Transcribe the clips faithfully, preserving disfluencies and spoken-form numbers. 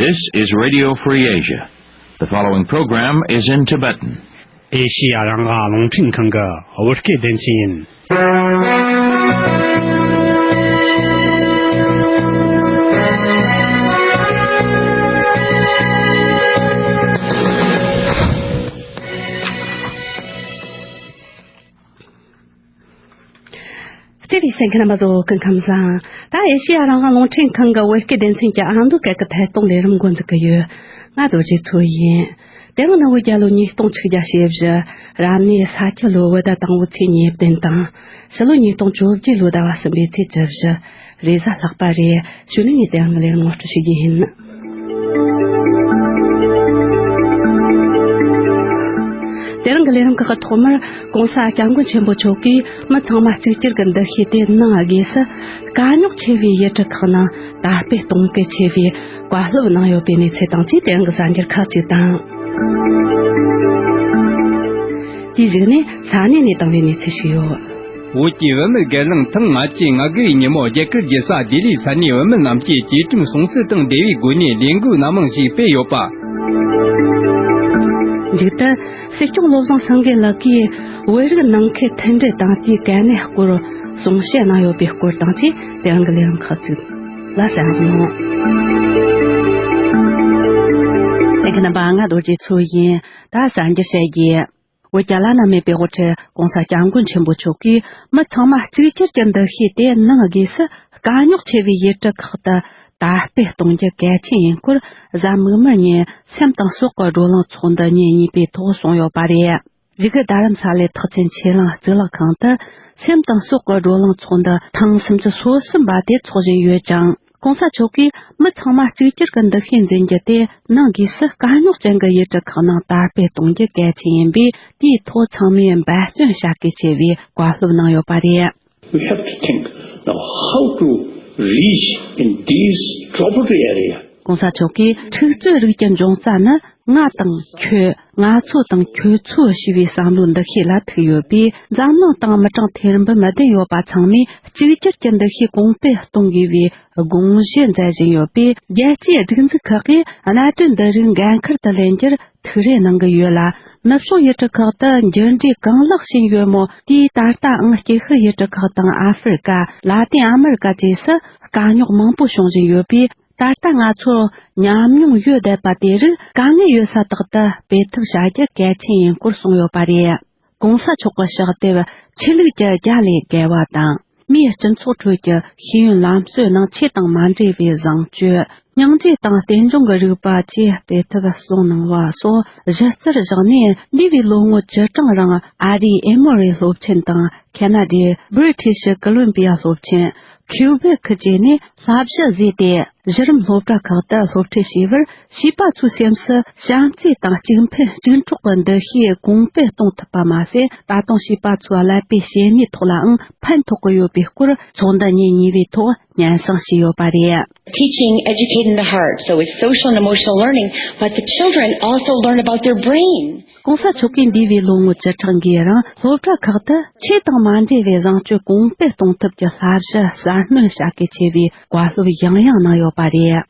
This is Radio Free Asia. The following program is in Tibetan. ཨེ་ཤི་ཡ་རང་དབང་རླུང་འཕྲིན་ཁང་གི་བོད་སྐད་སྡེ་ཚན་ཡིན། བརྩེ་བའི་གསན་མཁན་རྣམ་པ་ཚོ་སྐུ་ཁམས་བཟང་། ད་ཨེ་ཤེ་ཡ་རང་དབང་རླུང་འཕྲིན་ཁང་གི་བོད་སྐད་སྡེ་ཚན་གྱི་ཨ་མདོ་སྐད་ཀྱི་ཐད་གཏོང་ལས་རིམ་འགོ་འཛུགས་ཀྱི་ཡོད། ང་རྡོ་རྗེ་མཚོ་ཡིན། དེ་རིང་ནི་བོད་རྒྱལ་ལོ་ཉིས་སྟོང་ཆིག་བརྒྱ་ཞེ་བཞི། རབ་གནས་ས་ཁྱི་ལོའི་བོད་ཟླ་དང་པོའི་ཚེས་ཉེར་བདུན་དང་། ཕྱི་ལོ་ཉིས་སྟོང་བཅོ་བརྒྱད་ལོའི་ཟླ་བ་གསུམ་པའི་ཚེས་བཅུ་བཞི། རེས་གཟའ་ལྷག་པ་རེད། གཞུག་ནས་ངས་དེ་རིང་གི་ལས་རིམ་ངོ་སྤྲོད་བྱེད་རྒྱུ་ཡིན། དེ་རིང་གི་ལས་རིམ་ཁག་གི་ཐོག་མར་༸གོང་ས་༸སྐྱབས་མགོན་ཆེན་པོ་མཆོག་གིས་མི་ཚང་མ་གཅིག་གྱུར་གྱི་འདུ་ཤེས་དེ་ནང་སྒོས་སུ། དཀའ་རྙོག་ཆེ་བའི་ཡུལ་གྲུ་ཁག་ནང་དར་སྤེལ་གཏོང་གལ་ཆེ་བའི་བཀའ་སློབ་གནང་ཡོད་པའི་གནས་ཚུལ་དང་བཅས་དེ་རིང་གི་གསར་འགྱུར་ཁག་ཅིག་དང་། དེའི་གཞུག་ནས་ས་གནས་ནས་བཏང་བའི་གནས་ཚུལ་ཞིག་ཡོད། བོད་ཀྱི་བུད་མེད་སྒེར་ལངས་ཐེངས་ལྔ་བཅུ་ང་དགུ་བའི་ཉིན་མོ་རྒྱ་གར་རྒྱལ་ས་ལྡི་ལིའི་ས་གནས་བུད་མེད་རྣམས་ཀྱིས་བཅོས་ཁྲིམས་སྲུང་བརྩི་དང་འབྲེལ་བའི་སྒོ་ནས་ལས་འགུལ་སྣ་མང་ཞིག་སྤེལ་ཡོད་པ། མཇུག་ཏུ། སྲིད་སྐྱོང་བློ་བཟང་སེང་གེ་ལགས་ཀྱིས་བོད་རིགས་ནང་ཁུལ་མཐུན་སྒྲིལ་དང་དེའི་གལ་གནད་སྐོར་གསུང་བཤད་གནང་ཡོད་པའི་སྐོར་དང་བཅས་དེ་རིང་གི་ལས་རིམ་ཁག་ཅིག་ལ་གསན་རོགས་གནང་། གསན་མཁན་རྣམ་པ་ང་རྡོ་རྗེ་མཚོ་ཡིན། ད་གསར་འགྱུར་བཤད་རྒྱུ། བོད་ཀྱི་བླ་ན་མེད་པའི་དབུ་ཁྲིད་༸གོང་ས་༸སྐྱབས་མགོན་ཆེན་པོ་མཆོག་གིས་མི་ཚང་མ་གཅིག་གྱུར་གྱི་འདུ་ཤེས་དེ་ནང་སྒོས་སུ་དཀའ་རྙོག་ཆེ་བའི་ཡུལ་གྲུ་ཁག་ཏུ་དར་སྤེལ་གཏོང་རྒྱུ་གལ་ཆེན་ཡིན་སྐོར་གཟའ་མིག་དམར་ཉིན་སེམས་དང་སྲོག་གི་བགྲོ་གླེང་ཚོགས་འདུ་ཉིན་གཉིས་པའི་ཐོག་གསུངས་ཡོད་པ་རེད། གཞིས་ཀ་རྡ་རམ་ས་ལའི་ཐེག་ཆེན་ཆོས་གླིང་གཙུག་ལག་ཁང་དུ་སེམས་དང་སྲོག་གི་བགྲོ་གླེང་ཚོགས་འདུ་ཐེངས་སུམ་ཅུ་སོ་གསུམ་པ་དེ་འཚོགས་བཞིན་ཡོད་ཅིང་། ༸གོང་ས་མཆོག་གིས་མི་ཚང་མ་གཅིག་གྱུར་གྱི་འདུ་ཤེས་འཛིན་རྒྱུ་དེ་ནང་སྒོས་སུ་དཀའ་རྙོག་ཅན་གྱི་ཡུལ་གྲུ་ཁག་ནང་དར་སྤེལ་གཏོང་རྒྱུ་གལ་ཆེན་ཡིན་པས། དེའི་ཐོག་ཚང་མས་འབད་བརྩོན་བྱ་གལ་ཆེ་བའི་བཀའ་སློབ་གནང་ཡོད་པ་རེད། We have to think now how to reach in these troubled areas. ༸གོང་ས་མཆོག་གིས་འཁྲུག་རྩོད་རིགས་ཀྱི་འབྱུང་རྩ་ནི་ང་དང་ཁྱོད། ང་ཚོ་དང་ཁྱོད་ཚོ་ཞེས་པའི་བསམ་བློའི་འདུ་ཤེས་ལ་ཐུག་ཡོད་པས། འཛམ་གླིང་སྟེང་མི་གྲངས་ཐེར་འབུམ་བདུན་ཡོད་པ་ཚང་མས་གཅིག་གྱུར་གྱི་འདུ་ཤེས་གོང་སྤེལ་གཏོང་དགོས་པའི་དགོངས་གཞི་མཛད་བཞིན་ཡོད་པས། རྒྱལ་སྤྱིའི་སྒྲིག་འཛུགས་ཁག་གིས་གནད་དོན་འདི་རིགས་འགན་འཁུར་དུ་ལེན་རྒྱུར་ཐུགས་རེ་གནང་གི་ཡོད་ལ། ནུབ་ཕྱོགས་ཡུལ་གྲུ་ཁག་ཏུ་འགྱུར་འགྲོས་གང་ལེགས་ཕྱིན་ཡོད་མོད། དེས་ད་ལྟའང་སྐྱེ་ཤི་ཡུལ་གྲུ་ཁག་དང་ཨ་ཧྥེ་རི་ཀ། ལ་ཏིན་ཨ་མི་རི་ཀ་བཅས་སུ་དཀའ་རྙོག་མང་པོ་བྱུང་བཞིན་ཡོད་པས། ད་ལྟ་ང་ཚོར་ཉམས་མྱོང་ཡོད་བསྡད་པ་དེ་རིགས་དཀའ་ངལ་ཡོད་ས་དག་ཏུ་སྤེལ་ཐབས་བྱ་རྒྱུ་གལ་ཆེན་ཡིན་སྐོར་གསུངས་ཡོད་པ་རེད། ༸གོང་ས་མཆོག་གི་ཕྱག་དེབ་ཆོས་ལུགས་ཀྱི་རྒྱ་ལས་བརྒལ་བ་དང་། མིའི་སྤྱི་ཚོགས་ཁྲོད་ཀྱི་ཤེས་ཡོན་ལམ་སྲོལ་ནང་ཆོས་དང་མ་འབྲེལ་བའི་བཟང་སྤྱོད། སྙིང་རྗེ་དང་རྟེན་འབྱུང་གི་རིག་པ་བཅས་སྤེལ་ཐབས་གསུངས་གནང་བ་སོགས་གཞི་རྩར་བཞག་ནས། འདས་པའི་ལོ་ངོ་བཅུ་གྲངས་རིང་ཨ་རིའི་ཨེ་མོ་རི་སློབ་ཆེན་དང་། ཁེ་ན་ཌའི་British Columbia སློབ་ཆེན། ཁིའུ་བེག་བཅས་ནས་བསླབ་གཞི་བཟོས་ཏེ། གཞི་རིམ་སློབ་གྲྭ་ཁག་ཏུ་སློབ་ཁྲིད་བྱས་པར། བྱིས་པ་ཚོའི་སེམས་སུ་བྱམས་བརྩེ་དང་གཅིག་ཕན་གཅིག་གྲོགས་ཀྱི་འདུ་ཤེས་གོང་སྤེལ་གཏོང་ཐུབ་པ་མ་ཟད། ད་དུང་བྱིས་པ་ཚོའི་ཀླད་པའི་བྱེད་ནུས་ཐོག་ལའང་ཕན་ཐོགས་ཀྱི་ཡོད་པའི་སྐོར་ཚོགས་འདུ་ཉིན་གཉིས་པའི་ཐོག་སྙན་སེང་ཞུས་ཡོད་པ་རེད། Teaching educating the heart, so it's social and emotional learning, but the children also learn about their brain. ༸གོང་ས་མཆོག་གིས་འདས་པའི་ལོ་ངོ་བཅུ་ཕྲག་འགའི་རིང་སློབ་གྲྭ་ཁག་ཏུ་ཆོས་དང་མ་འབྲེལ་བའི་བཟང་སྤྱོད་གོང་སྤེལ་གཏོང་ཐབས་ཀྱི་བསླབ་གཞི་གསར་སྣོན་བྱ་གལ་ཆེ་བའི་བཀའ་སློབ་ཡང་ཡང་གནང་ཡོད་པ་རེད།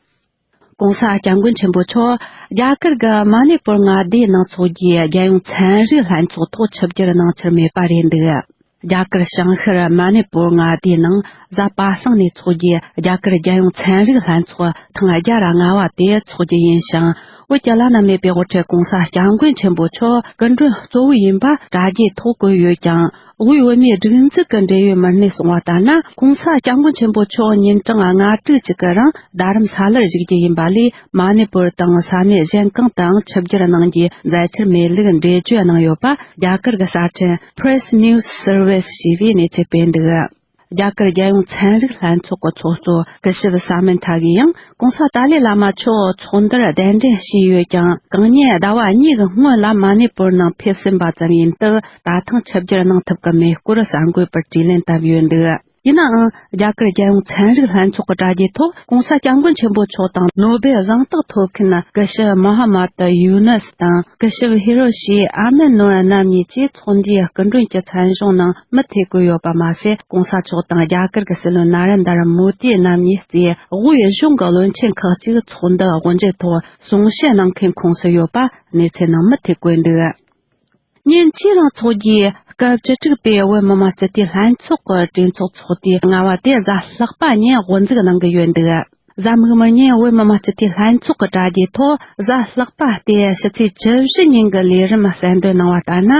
༸གོང་ས་༸སྐྱབས་མགོན་ཆེན་པོ་མཆོག་རྒྱ་གར་གྱི་མ་ནི་པུར་མངའ་སྡེའི་ནང་འཚོགས་རྒྱུའི་རྒྱལ་ཡོངས་ཚན་རིག་ལྷན་ཚོགས་ཐོག་ཆིབས་བསྒྱུར་གནང་འཆར་མེད་པ་རེད་འདུག་རྒྱ་གར་བྱང་ཤར་མ་ནི་པུར་མངའ་སྡེའི་ནང་གཟའ་པ་སངས་ནས་འཚོགས་རྒྱུའི་རྒྱ་གར་རྒྱལ་ཡོངས་ཚན་རིག་ལྷན་ཚོགས་ཐེངས་བརྒྱ་ར་ལྔ་བ་དེ་འཚོགས་རྒྱུ་ཡིན་ཞིང་། བོད་ཀྱི་བླ་ན་མེད་པའི་དབུ་ཁྲིད་༸གོང་ས་༸སྐྱབས་མགོན་ཆེན་པོ་མཆོག་སྐུ་མགྲོན་གཙོ་བོ་ཡིན་པ་དྲ་རྒྱའི་ཐོག་བཀོད་ཡོད་ཀྱང་། དབུས་བོད་མིའི་སྒྲིག་འཛུགས་ཀྱི་འབྲེལ་ཡོད་མི་སྣས་གསུངས་པ་ལྟར་ན། ༸གོང་ས་༸སྐྱབས་མགོན་ཆེན་པོ་མཆོག་ཉིན་གྲངས་ལྔ་དྲུག་ཅིག་གི་རིང་རྡ་རམ་ས་ལར་བཞུགས་རྒྱུ་ཡིན་པ་ལས། མ་ནི་པུར་དང་ས་གནས་གཞན་གང་དུའང་ཆིབས་བསྒྱུར་གནང་རྒྱུའི་མཛད་འཆར་མེད་ལུགས་འགྲེལ་བརྗོད་གནང་ཡོད་པ་རྒྱ་གར་གྱི་གསར་འཕྲིན་Press News Service ཞེས་པས་གནས་ཚུལ་སྤེལ་འདུག་རྒྱ་གར་རྒྱལ་ཡོངས་ཚན་རིག་ལྷན་ཚོགས་ཀྱི་ཚོགས་གཙོ་སྐུ་ཞབས་ས་མན་ཐ་གིས་ཡང་། ༸གོང་ས་ཏཱ་ལའི་བླ་མ་མཆོག་ཚོགས་འདུར་གདན་འདྲེན་བྱས་ཡོད་ཀྱང་། གང་ཉིད་ཟླ་བ་གཉིས་ཀྱི་སྔོན་ལ་མ་ནི་པུར་ནང་ཕེབས་ཟིན་པ་ཙམ་ཡིན་སྟབས། ད་ཐེངས་ཆིབས་བསྒྱུར་གནང་ཐུབ་ཀྱི་མེད་སྐོར་གསར་འགོད་པར་དྲིས་ལན་བཏབ་ཡོད་འདུག་ཡིན་ནའང་རྒྱ་གར་རྒྱལ་ཡོངས་ཚན་རིག་ལྷན་ཚོགས་ཀྱི་གྲ་རྒྱས་ཐོག་གོང་ས་སྐྱབས་མགོན་ཆེན་པོ་མཆོག་དང་ནོ་སྦེལ་གཟེངས་རྟགས་ཐོབ་མཁན་སྐུ་ཞབས་མོ་ཧ་མད་ཡུ་ནུས་དང་སྐུ་ཞབས་ཧི་རོ་ཤི་ཨ་མེ་ནོ་རྣམ་གཉིས་ཀྱིས་ཚོགས་འདུའི་སྐུ་མགྲོན་གྱི་མཚན་གཞུང་ནང་མུ་མཐུད་བཀོད་ཡོད་པ་མ་ཟད། གོང་ས་མཆོག་དང་རྒྱ་གར་གྱི་སྲིད་བློན་ན་རེན་དར་མོ་དིའི་རྣམ་གཉིས་གཙོས་དབུས་གཞུང་གི་བློན་ཆེན་ཁག་ཅིག་ཚོགས་འདུ་དབུ་འབྱེད་ཐོག་གསུང་བཤད་གནང་མཁན་ཁོངས་སུ་ཡོད་པ་གནས་ཚུལ་ནང་མུ་མཐུད་བཀོད་འདུག་ཉིན་གཅིག་རིང་འཚོགས་རྒྱུའི་སྐབས་བཅུ་དྲུག་པའི་བོད་མི་མང་སྤྱི་འཐུས་ལྷན་ཚོགས་ཀྱི་གྲོས་ཚོགས་ཚོགས་དུས་ལྔ་པ་དེ་གཟའ་ལྷག་པ་ཉིན་དབུ་འཛུགས་གནང་གི་ཡོད་འདུག་གཟའ་མིག་དམར་ཉིན་བོད་མི་མང་སྤྱི་འཐུས་ལྷན་ཚོགས་ཀྱི་གྲ་རྒྱས་ཐོག་གཟའ་ལྷག་པ་སྟེ་ཕྱི་ཚེས་བཅུ་བཞི་ཉིན་གྱི་ལས་རིམ་གསལ་འདོན་གནང་བ་ལྟར་ན།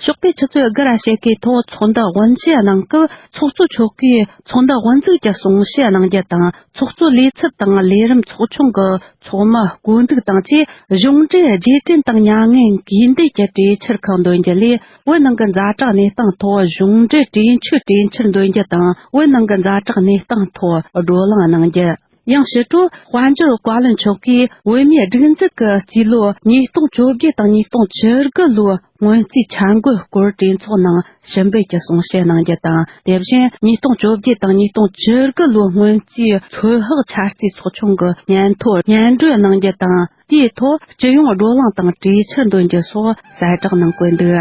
ཞོགས་པའི་ཆུ་ཚོད་དགུ་ར་ཕྱེད་ཀའི་ཐོག་ཚོགས་འདུ་དབུ་འབྱེད་གནང་སྐབས་ཚོགས་གཙོ་མཆོག་གིས་ཚོགས་འདུ་དབུ་འཛུགས་ཀྱི་གསུང་བཤད་གནང་རྒྱུ་དང་། ཚོགས་གཙོ་ལས་ཚབ་དང་ལས་རིམ་ཚོགས་ཆུང་གི་ཚོགས་མི་བསྐོ་འཛུགས་དང་བཅས་གཞུང་འབྲེལ་རྗེས་དྲན་དང་མྱ་ངན་གུས་འདུད་ཀྱི་གྲོས་འཆར་ཁག་འདོན་རྒྱུ་ལས། བོད་ནང་གི་ཛ་དྲག་གནས་སྟངས་ཐོག་གཞུང་འབྲེལ་གྲོས་ཆོད་གྲོས་འཆར་འདོན་རྒྱུ་དང་། བོད་ནང་གི་ཛ་དྲག་གནས་སྟངས་ཐོག་བགྲོ་གླེང་གནང་རྒྱུ། ཡང་ཕྱི་དྲོ་དཔལ་འབྱོར་བཀའ་བློན་མཆོག་གིས་བོད་མིའི་སྒྲིག་འཛུགས་ཀྱི་རྩིས་ལོ་ཉིས་སྟོང་བཅོ་བརྒྱད་དང་ཉིས་སྟོང་བཅུ་དགུ་ལོའི་སྔོན་རྩིས་འཆར་འགོད་སྐོར་གྲོས་ཚོགས་ནང་ཞུ་འབུལ་གྱི་གསུང་བཤད་གནང་རྒྱུ་དང་། དེ་བཞིན་ཉིས་སྟོང་བཅོ་བརྒྱད་དང་ཉིས་སྟོང་བཅུ་དགུ་ལོའི་སྔོན་རྩིས་ཚོད་དཔག་འཆར་རྩིས་ཚོགས་ཆུང་གི་སྙན་ཐོ་སྙན་སྒྲོན་གནང་རྒྱུ་དང་། དེའི་ཐོག་སྤྱི་ཡོངས་བགྲོ་གླེང་དང་གྲོས་འཆར་འདོན་རྒྱུ་སོགས་གསལ་བསྒྲགས་གནང་དགོས་འདུག་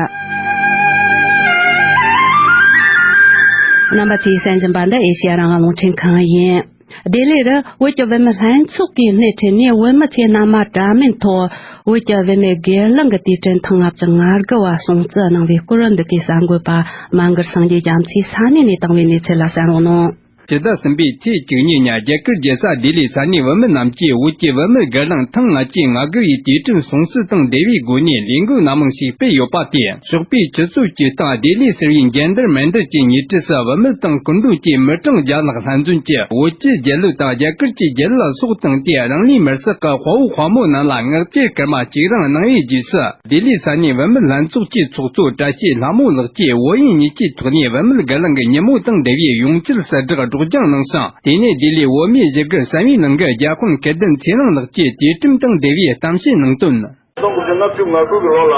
རྣམ་པ་ཚོས་གསན་བཞིན་པ་འདི་ཨེ་ཤེ་ཡ་རང་དབང་རླུང་འཕྲིན་ཁང་ཡིན། ལྡི་ལིར་བོད་ཀྱི་བུད་མེད་ལྷན་ཚོགས་ཀྱིས་སྣེ་ཁྲིད་ནས་བོད་མི་ཚོའི་མནའ་མ་དྲག་དམན་ཐོག་བོད་ཀྱི་བུད་མེད་སྒེར་ལངས་ཀྱི་དུས་དྲན་ཐེངས་ལྔ་བཅུ་ང་དགུ་བ་སྲུང་བརྩི་གནང་བའི་སྐོར་འདི་གའི་གསར་འགོད་པ་མ་གར་སངས་རྒྱས་རྒྱ་མཚོས་ས་གནས་ནས་བཏང་བའི་གནས་ཚུལ་ལ་གསན་རོགས་གནང་། སྤྱི་ཟླ་གསུམ་པའི་ཚེས་བཅུ་གཉིས་ཉིན་རྒྱ་གར་རྒྱལ་ས་ལྡི་ལིའི་ས་གནས་བུད་མེད་རྣམས་ཀྱིས་བོད་ཀྱི་བུད་མེད་སྒེར་ལངས་ཐེངས་ལྔ་བཅུ་ང་དགུ་བའི་དུས་དྲན་སྲུང་བརྩི་དང་འབྲེལ་བའི་སྒོ་ནས་ལས་འགུལ་སྣ་མང་ཞིག་སྤེལ་ཡོད་པ་དེ། ཞོགས་པའི་ཆུ་ཚོད་བཅུ་སྟེང་ལྡི་ལིའི་ཟུར་བའི་འཇན་དར་མན་དར་གྱི་ཉེ་འཁྲིས་སུ་བུད་མེད་དང་སྐུ་མགྲོན་གྱི་མི་གྲངས་བརྒྱ་ལྷག་ལྷན་འཛོམས་ཀྱིས་བོད་ཀྱི་རྒྱལ་གླུ་དང་རྒྱ་གར་གྱི་རྒྱལ་གླུ་ལ་སོགས་བཏང་སྟེ། རང་ལུས་མེར་སྲེག་གི་དཔའ་བོ་དཔའ་མོ་རྣམས་ལ་ངག་བཅད་སྐར་མ་གཅིག་རིང་གནང་བའི་རྗེས་སུ། ལྡི་ལིའི་ས་གནས་བུད་མེད་ལྷན་ཚོགས་ཀྱི་ཚོགས་གཙོ་བཀྲ་ཤིས་ལྷ་མོ་ལགས་ཀྱིས་བོད་ཡིག་གཉིས་ཀྱི་ཐོག་ནས་བུད་མེད་སྒེར་ལངས་ཀྱི་ཉིན་མོ་དང་འབྲེལ་བའི་ཡོངས་ཁྱབ་གསལ་བསྒྲགས་སྒྲོག་སྦྱང་གནང་ཞིང་། དེ་ནས་ལྡི་ལིའི་བོད་མིའི་བཞུགས་སྒར་གསན་བྱའི་ནང་གི་རྒྱལ་དཔོན་སྐལ་ལྡན་ཚེ་རིང་ལགས་ཀྱིས་དུས་དྲན་དང་འབྲེལ་བའི་གཏམ་བཤད་གནང་དོན། སྟོང་དགུ་བརྒྱ་ལྔ་བཅུ་ང་དགུ་གི་ལོ་ལ་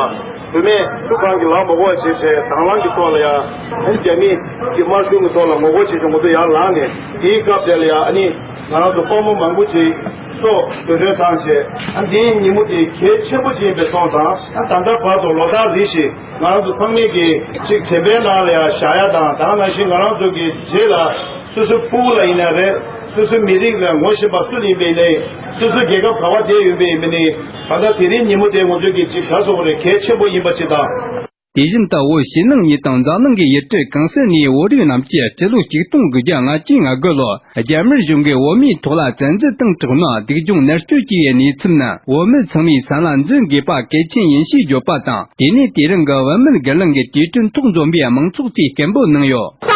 བུད་མེད་ཐུགས་ཁང་གི་ལག་མ་བགོ་བ་བྱས་བྱས་དྭང་བླངས་ཀྱི་ཐོག་ལ་ཡང་རྒྱ་མི་གི་དམར་གཞུང་གི་ཐོག་ལ་ངོ་རྒོལ་བྱས་བྱས་ང་ཚོ་ཡར་ལངས་ནས། དེའི་སྐབས་དེ་ལ་ཡང་ཨ་ནི་ང་རང་ཚོ་དཔའ་མོ་མང་པོ་ཅིག་སྲོག་བློས་གཏོང་བཏང་བྱས། ཨ་འདིའི་ཉིན་མོ་དེ་གལ་ཆེན་པོ་ཅིག་ཡིན་པའི་སོང་ཙང་། ཨ་ད་ལྟ་བར་དུ་ལོ་ལྟར་རེ་བཞིན་ང་རང་ཚོ་ཚང་མས་ཀྱི་ཅིག་དྲན་པའི་ནང་ལ་ཡང་བཞག་ཡ་དང་། ད་ག་ནང་བཞིན་ང་རང་ཚོ་གི་རྗེས་ལ་སོ་སོའི་ཕྲུ་གུ་ལ་ཡིན་ན་རེད། སོ་སོའི་མི་རིགས་ལ་ངོ་ཤེས་པ་སུ་ཡིན་པ་ཡིན་ནའི། སོ་སོའི་རྒྱལ་ཁབ་ག་བ་བསྡད་ཡོད་པ་ཡིན་ནའི། ད་ལྟ་དེ་རིང་ཉིན་མོ་དེ་ང་ཚོ་གི་ཅིག་ག་རེ་ཟེར་དགོས་རེད། གལ་ཆེན་པོ་ཡིན་པ་ཅིག་དང་། དེ་བཞིན་དུ་བོད་ཕྱི་ནང་གཉིས་དང་འཛམ་གླིང་གི་ཡུལ་གྲུ་གང་སར་ནས་བོད་རིགས་རྣམས་ཀྱིས་སྤྱི་ལོ་ཆིག་སྟོང་དགུ་བརྒྱ་ལྔ་བཅུ་ང་དགུ་ལོར་རྒྱ་དམར་གཞུང་གིས་བོད་མིའི་ཐོག་ལ་བཙན་འཛུལ་དང་དྲག་གནོན། སྡུག་སྦྱོང་མནར་གཅོད་བྱས་པའི་གནས་ཚུལ་ནི། བོད་མི་ཚང་མས་སེམས་ལ་འཛིན་དགོས་པ་གལ་ཆེན་ཡིན་ཞེས་བརྗོད་པ་དང་། དེ་ནས་དེ་རིང་གི་བུད་མེད་སྒེར་ལངས་ཀྱི་དུས་དྲན་ཐོག་འཛོམས་པའི་མང་ཚོགས་ཀྱིས་སྐད་འབོད་གནང་ཡོད།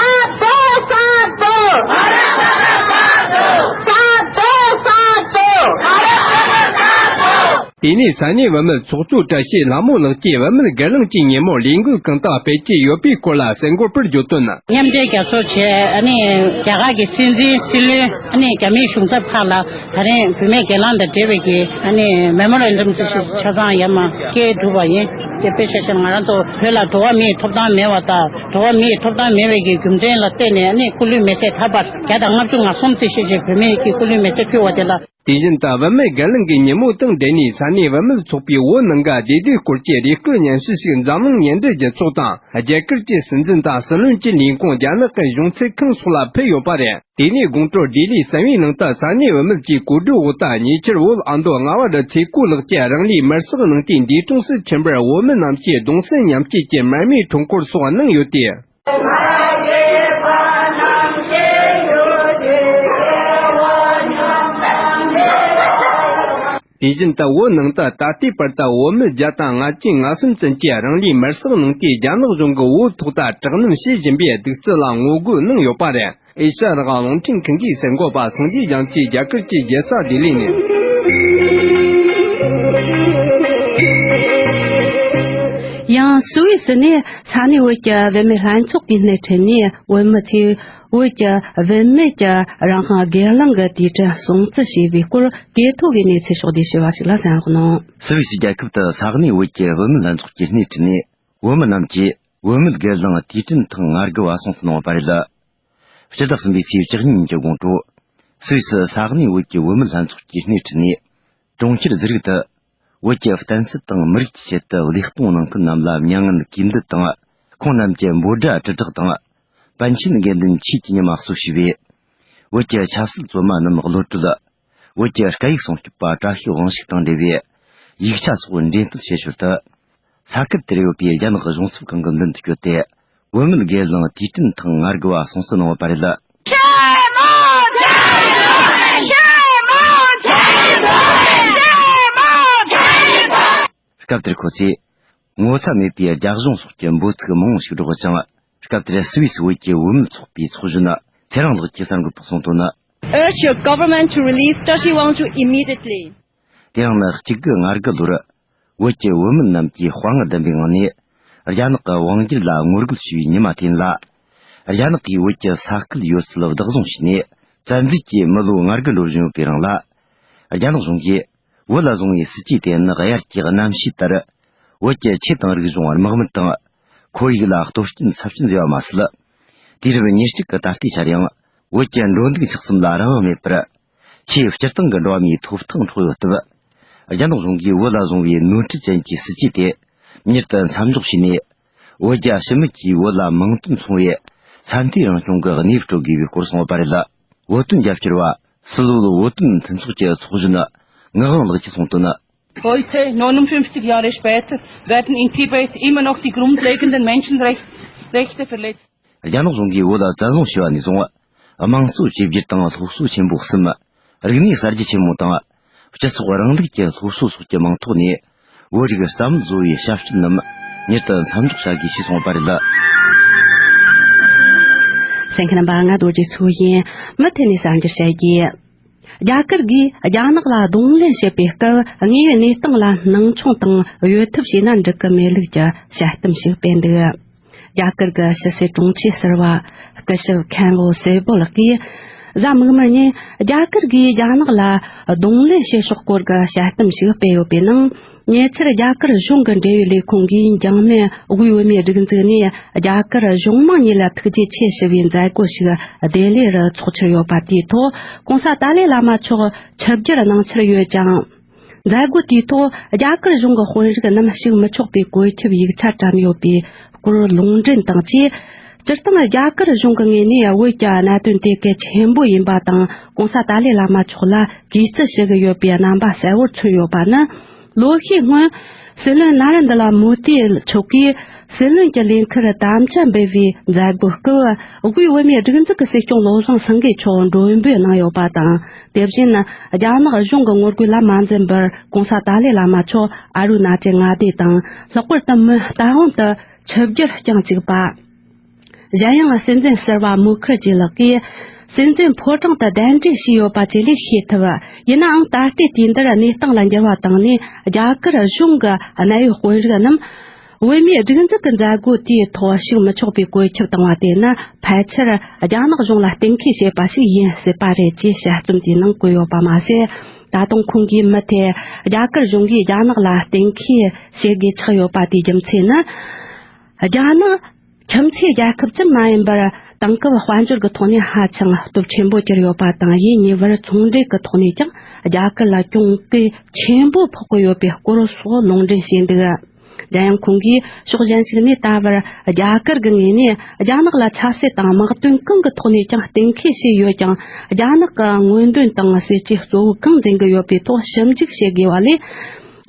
དེ་ནས་ས་གནས་བུད་མེད་ཚོགས་གཙོ་བཀྲ་ཤིས་ལྷ་མོ་ལགས་ཀྱིས་བུད་མེད་སྒེར་ལངས་ཀྱི་ཉིན་མོར་ལས་འགུལ་གང་དག་སྤེལ་གྱི་ཡོད་པའི་སྐོར་ལ་གསལ་འགོད་པར་བརྗོད་དོན། མཉམ་འབྲེལ་རྒྱལ་ཚོགས་བྱས། ཨ་ནི་རྒྱ་གར་གྱི་སྲིད་འཛིན་སྲིད་བློན། ཨ་ནི་རྒྱ་མིའི་གཞུང་ཚབ་ཁག་ལ་ད་རེས་བུད་མེད་སྒེར་ལངས་དང་འབྲེལ་བའི་གི་ཨ་ནི་མེ་མོ་རན་ཌམ་ཅིག་ཆ་ཚང་ཡར་མར་སྐད་བསྒྲུབས་པ་ཡིན། དེ་དཔེ་ཆ་བཞག་ན་ང་རང་ཚོ་བོད་ལ་འགྲོ་བ་མིའི་ཐོབ་ཐང་མེད་པ་དང་། འགྲོ་བ་མིའི་ཐོབ་ཐང་མེད་པའི་གི་རྒྱུ་མཚན་ལ་བརྟེན་ནས། ཨ་ནི་སྐུ་ལུས་མེ་སྲེག་ད་བར་བརྒྱ་དང་ལྔ་བཅུ་ང་གསུམ་ཙམ་ཞིག་བོད་མིའི་གི་སྐུ་ལུས་མེ་སྲེག་ཕུལ་བ་དེ་ལ། དེ་བཞིན་དུ་བུད་མེད་སྒེར་ལངས་ཀྱི་ཉིན་མོ་དང་འབྲེལ་ནས་ས་གནས་བུད་མེད་ཚོགས་པས་བོད་ནང་གི་བདེ་སྡུག་སྐོར་གྱི་རེ་སྐུལ་སྙན་ཞུ་ཞིག་འཛམ་གླིང་ཉེ་འབྲེལ་རྒྱལ་ཚོགས་དང་། རྒྱ་གར་གྱི་སྲིད་འཛིན་དང་སྲིད་བློན་གྱི་ལས་ཁུངས། རྒྱ་ནག་གི་གཞུང་ཚབ་ཁང་སོགས་ལ་ཕུལ་ཡོད་པ་རེད། དེ་ནས་དགོང་དྲོ་ལྡི་ལིའི་གསང་བའི་ནང་དུ་ས་གནས་བུད་མེད་ཀྱི་གོ་སྒྲིག་འོག་ཏུ། ཉེ་ཆར་བོད་ཨ་མདོ་རྔ་བ་རུ་ཚེ་སྐོར་ལགས་ཀྱིས་རང་ལུས་མེར་སྲེག་གནང་དུས་འདས་གྲོངས་སུ་ཕྱིན་པར་བོད་མི་རྣམས་ཀྱིས་གདུང་སེམས་མཉམ་སྐྱེད་ཀྱི་མར་མེའི་འཁྲུངས་སྐོར་སོགས་གནང་ཡོད་དེ། དེ་བཞིན་དུ་བོད་ནང་དུ་ད་ལྟའི་བར་དུ་བོད་མི་བརྒྱ་དང་ལྔ་བཅུ་ང་གསུམ་ཙམ་གྱིས་རང་ལུས་མེར་སྲེག་གནང་སྟེ། རྒྱ་ནག་གཞུང་གིས་བོད་ཐོག་ཏུ་དྲག་གནོན་བྱེད་བཞིན་པའི་གདུག་རྩུབ་ལ་ངོ་རྒོལ་གནང་ཡོད་པ་རེད། ཨེ་ཤ་ཡ་རང་དབང་རླུང་འཕྲིན་ཁང་གི་གསར་འགོད་པ་སངས་རྒྱས་རྒྱ་མཚོས་རྒྱ་གར་གྱི་རྒྱལ་ས་ལྡི་ལི་ནས། ཡང་སུད་སི་ནས་ས་གནས་བོད་ཀྱི་བུད་མེད་ལྷན་ཚོགས་ཀྱི་སྣེ་ཁྲིད་ནས་བོད་མི་ཚོས་བོད་ཀྱི་བུད་མེད་ཀྱི་རང་དབང་སྒེར་ལངས་ཀྱི་དུས་དྲན་སྲུང་བརྩི་བྱས་པའི་སྐོར་གོ་ཐོས་ཀྱི་གནས་ཚུལ་ཕྱོགས་བསྡུས་ཞུ་བ་ཞིག་ལ་གསན་རོགས་གནང་། སུད་སི་རྒྱལ་ཁབ་ཏུ་ས་གནས་བོད་ཀྱི་བུད་མེད་ལྷན་ཚོགས་ཀྱི་སྣེ་ཁྲིད་ནས་བོད་མི་རྣམས་ཀྱིས་བུད་མེད་སྒེར་ལངས་དུས་དྲན་ཐེངས་ང་དགུ་བ་སྲུང་བརྩི་གནང་བ་རེད། སྤྱི་ཟླ་གསུམ་པའི་ཚེས་བཅུ་གཉིས་ཉིན་གྱི་དགོང་དྲོ། སུད་སི་ས་གནས་བོད་ཀྱི་བུད་མེད་ལྷན་ཚོགས་ཀྱིས་སྣེ་ཁྲིད་ནས། གྲོང་ཁྱེར་ཛི་རིག་ཏུ། བོད་ཀྱི་བསྟན་སྲིད་དང་མི་རིགས་ཀྱི་ཆེད་དུ་བློས་གཏོང་གནང་མཁན་རྣམས་ལ་མྱ་ངན་གུས་འདུད་དང་། ཁོང་རྣམས་ཀྱི་འབོད་སྒྲ་དྲིལ་བསྒྲགས་དང་། པཎ་ཆེན་དགེ་འདུན་ཆོས་ཀྱི་ཉི་མ་གསོལ་ཞེས་པས། བོད་ཀྱི་ཆབ་སྲིད་བཙོན་མ་རྣམས་གློད་གྲོལ། བོད་ཀྱི་སྐད་ཡིག་སྲུང་སྐྱོབ་པ་བཀྲ་ཤིས་དབང་ཕྱུག་དང་འབྲེལ་བའི་ཡིག་ཆ་སོགས་འགྲེམས་སྤེལ་བྱེད་ཞོར་དུ། ས་ཁུལ་དེར་ཡོད་པའི་རྒྱ་ནག་གཞུང་ཚབ་ཁང་གི་མདུན་དུ་བསྐྱོད་དེ། བོད་མི་སྒེར་ལངས་དུས་དྲན་ཐེངས་ང་དགུ་བ་སྲུང་བརྩི་གནང་བ་རེད། Shame on China! Shame on China! Shame on China! སྐབས་དེར་ཁོ་ཚོས། ངོ་ཚ་མེད་པའི་རྒྱ་གཞུང་སོགས་ཀྱི་འབོད་ཚིག་མང་བོ་ཞིག་སྒྲོག་ཅིང་། སྐབས་དེར་སུད་སི་བོད་ཀྱི་བུད་མེད་ཚོགས་པའི་ཚོགས་གཞོན་ཚེ་རིང་ལགས་ཀྱིས་གསར་འགོད་པར་གསུངས་དོན། Urge your government to release Tashi Wangchuk immediately. དེ་ཡང་ན་གཅིག་དགུ་ང་དགུ་ལོར། བོད་ཀྱི་བུད་མེད་རྣམས་ཀྱིས་དཔའ་ངར་ལྡན་པའི་ངང་ནས། རྒྱ་ནག་གི་དབང་སྒྱུར་ལ་ངོ་རྒོལ་བྱས་པའི་ཉི་མ་དེ་ཡིན་ལ། རྒྱ་ནག་གིས་བོད་ཀྱི་ས་ཁུལ་ཡོད་ཚད་བདག་བཟུང་བྱས་ནས། བཙན་འཛུལ་གྱིས་མི་ལོ་ང་དགུ་འགྲོ་བཞིན་ཡོད་པའི་རིང་ལ། རྒྱ་ནག་གཞུང་གིས། བོད་ལ་བཟུང་བའི་སྲིད་ཇུས་དེ་ནི་དབྱར་གྱི་གནམ་གཤིས་ལྟར། བོད་ཀྱི་ཆོས་དང་རིག་གཞུང་། དམག་མི་དང་། ཁོར་ཡུག་ལ་གཏོར་སྐྱོན་ཚབས་ཆེན་བཟོས་པ་མ་ཟད། དུས་རབས་ཉེར་གཅིག་གི་ད་ལྟའི་ཆར་ཡང་། བོད་ཀྱི་འགྲོ་འདུག་ཆགས་སེམས་ལ་རང་དབང་མེད་པར། ཆེས་སྤྱིར་བཏང་གི་འགྲོ་བ་མིའི་ཐོབ་ཐང་འཕྲོག་ཡོད་སྟབས། རྒྱ་ནག་གཞུང་གིས་བོད་ལ་བཟུང་བའི་ནོར་འཁྲུལ་ཅན་གྱི་སྲིད་ཇུས་དེ། མྱུར་དུ་མཚམས་འཇོག་བྱས་ནས། བོད་རྒྱ་ཕྱི་མི་གིས་བོད་ལ་མིང་དོན་མཚུངས་པའི་ས་མཐོའི་རང་སྐྱོང་གི་གནས་བབ་སྤྲོད་དགོས་པའི་སྐོར་གསུངས་པ་རེད། བོད་དོན་རྒྱབ་སྐྱོར་བ། སི་ལུ་ལུ་བོད་དོན་མཐུན་ཚོགས་ཀྱི་ཚོགས་གཞོན་ངག་དབང་ལགས་ཀྱིས་གསུངས་དོན། Heute, neunundfünfzig Jahre später, werden in Tibet immer noch die grundlegenden Menschenrechte verletzt. རྒྱ་ནག་གཞུང་གིས་བོད་ལ་བཙན་བཟུང་བྱས་པ་ནས་བཟུང་། དམངས་གཙོ་བཅོས་བསྒྱུར་དང་སློབ་གསོ་ཆེན་པོ་གསུམ། རིག་གནས་གསར་བརྗེ་ཆེན་མོ་དང་། སྤྱི་ཚོགས་རིང་ལུགས་ཀྱི་སློབ་གསོ་སོགས་ཀྱི་མིང་ཐོག་ནས། བོད་རིགས་རྩ་མེད་བཟོ་བའི་བྱ་སྤྱོད་རྣམས་མྱུར་དུ་མཚམས་འཇོག་བྱ་དགོས་ཞེས་གསུངས་པ་རེད། གསན་མཁན་རྣམ་པ། ང་རྡོ་རྗེ་མཚོ་ཡིན། མུ་མཐུད་ནས་གསར་འགྱུར་བཤད་རྒྱུ། རྒྱ་གར་གྱིས་རྒྱ་ནག་ལ་གདོང་ལེན་བྱེད་པའི་སྐབས། དངོས་ཡོད་གནས་སྟངས་ལ་སྣང་ཆུང་དང་གཡོལ་ཐབས་བྱས་ན་འགྲིག་གི་མེད་ལུགས་ཀྱི་དཔྱད་གཏམ་ཞིག་སྤེལ་འདུག་རྒྱ་གར་གྱི་ཕྱི་སྲིད་དྲུང་ཆེ་ཟུར་པ་སྐུ་ཞབས་ཁན་ཝུ་སེ་པོ་ལགས་ཀྱིས། གཟའ་མིག་དམར་ཉིན་རྒྱ་གར་གྱིས་རྒྱ་ནག་ལ་གདོང་ལེན་བྱེད་ཕྱོགས་སྐོར་གྱི་དཔྱད་གཏམ་ཞིག་སྤེལ་ཡོད་པའི་ནང་། ཉེ་ཆར་རྒྱ་གར་གཞུང་གི་འབྲེལ་ཡོད་ལས་ཁུངས་ཀྱིས་འཇང་མེ་དབུས་བོད་མིའི་སྒྲིག་འཛུགས་ནས་རྒྱ་གར་གཞུང་མང་གཉིས་ལ་ཐུགས་རྗེ་ཆེ་ཞུ་བའི་མཛད་སྒོ་ཞིག་ལྡི་ལི་རུ་འཚོགས་འཆར་ཡོད་པ་དེའི་ཐོག་གོང་ས་ཏཱ་ལའི་བླ་མ་མཆོག་ཆིབས་བསྒྱུར་གནང་འཆར་ཡོད་ཅིང་། མཛད་སྒོ་དེའི་ཐོག་རྒྱ་གར་གཞུང་གི་དཔོན་རིགས་རྣམས་ཞུགས་མི་ཆོག་པའི་བཀོད་ཁྱབ་ཡིག་ཆ་བཀྲམ་ཡོད་པའི་སྐོར་ལུང་འདྲེན་དང་བཅས། སྤྱིར་བཏང་རྒྱ་གར་གཞུང་གི་ངོས་ནས་བོད་ཀྱི་གནད་དོན་དེ་གལ་ཆེན་པོ་ཡིན་པ་དང་། གོང་ས་ཏཱ་ལའི་བླ་མ་མཆོག་ལ་གུས་བརྩི་ཞུ་གི་ཡོད་པའི་རྣམ་པ་གསལ་བོར་མཚོན་ཡོད་པ་ནི། ལོ་ཤས་སྔོན། སྲིད་བློན་ན་རེན་དི་ལ་མོ་དི་མཆོག་གིས་སྲིད་བློན་གྱི་ལས་འཁུར་དམ་བཅའ་འབུལ་བའི་མཛད་སྒོའི་སྐབས། དབུས་བོད་མིའི་སྒྲིག་འཛུགས་ཀྱི་སྲིད་སྐྱོང་བློ་བཟང་སེང་གེ་མཆོག་མགྲོན་འབོད་གནང་ཡོད་པ་དང་། དེ་བཞིན་རྒྱ་ནག་གཞུང་གི་ངོ་རྒོལ་ལ་མ་འཛེམས་པར། གོང་ས་ཏཱ་ལའི་བླ་མ་མཆོག་ཨ་རུ་ན་ཅལ་མངའ་སྡེ་དང་། ལྷག་པར་དུ་མི་རྟ་དབང་དུ་ཆིབས་བསྒྱུར་བསྐྱངས་བཅུག་པ། གཞན་ཡང་། སྲིད་འཛིན་ཟུར་པ་མུ་ཁར་ཇི་ལགས་ཀྱིས། སྲིད་འཛིན་ཕོ་བྲང་དུ་གདན་འདྲེན་བྱས་ཡོད་པ་བཅས་ལས་ཤེས་ཐུབ། ཡིན་ནའང་། ད་ལྟའི་དུས་འདིར་གནས་སྟངས་ལ་འགྱུར་བ་བཏང་ནས། རྒྱ་གར་གཞུང་གི་གནད་ཡོད་དཔོན་རིགས་རྣམས། བོད་མིའི་སྒྲིག་འཛུགས་ཀྱི་མཛད་སྒོ་དེའི་ཐོག་ཞུགས་མི་ཆོག་པའི་བཀོད་ཁྱབ་བཏང་བ་དེ་ནི། ཕལ་ཆེར་རྒྱ་ནག་གཞུང་ལ་གཏན་འཁེལ་བྱས་པ་ཞིག་ཡིན་སྲིད་པ་རེད་ཅེས་དཔྱད་རྩོམ་དེའི་ནང་བཀོད་ཡོད་པ་མ་ཟད། ད་དུང་ཁོང་གིས་མུ་མཐུད། རྒྱ་གར་གཞུང་གིས་རྒྱ་ནག་ལ་གཏན་འཁེལ་བྱེད་དགོས་ཆགས་ཡོད་པ་དེའི་རྒྱུ་མཚན་ནི། རྒྱ་ནག་ཁྱིམ་མཚེས་རྒྱལ་ཁབ་ཙམ་མ་ཡིན་པར། དེང་སྐབས་དཔལ་འབྱོར་གྱི་ཐོག་ནས་ཧ་ཅང་སྟོབས་ཆེན་པོ་གྱུར་ཡོད་པ་དང་། ཡུལ་གཉིས་བར་ཚོང་འབྲེལ་གྱི་ཐོག་ནས་ཀྱང་རྒྱ་གར་ལ་གྱོང་གུན་ཆེན་པོ་ཕོག་གི་ཡོད་པའི་སྐོར་སོགས་ལུང་འདྲེན་བྱས་འདུག་གཞན་ཡང་། ཁོང་གིས་ཕྱོགས་གཞན་ཞིག་ནས་ད་བར་རྒྱ་གར་གྱི་ངོས་ནས་རྒྱ་ནག་ལ་ཆབ་སྲིད་དང་དམག་དོན་གང་གི་ཐོག་ནས་ཀྱང་གཏན་འཁེལ་བྱས་ཡོད་ཀྱང་། རྒྱ་ནག་གི་མངོན་འདོན་དང་སྲིད་ཇུས་གཙོ་བོ་གང་འཛིན་གྱི་ཡོད་པའི་ཐོག་ཞིབ་འཇུག་བྱེད་དགོས་པ་ལས།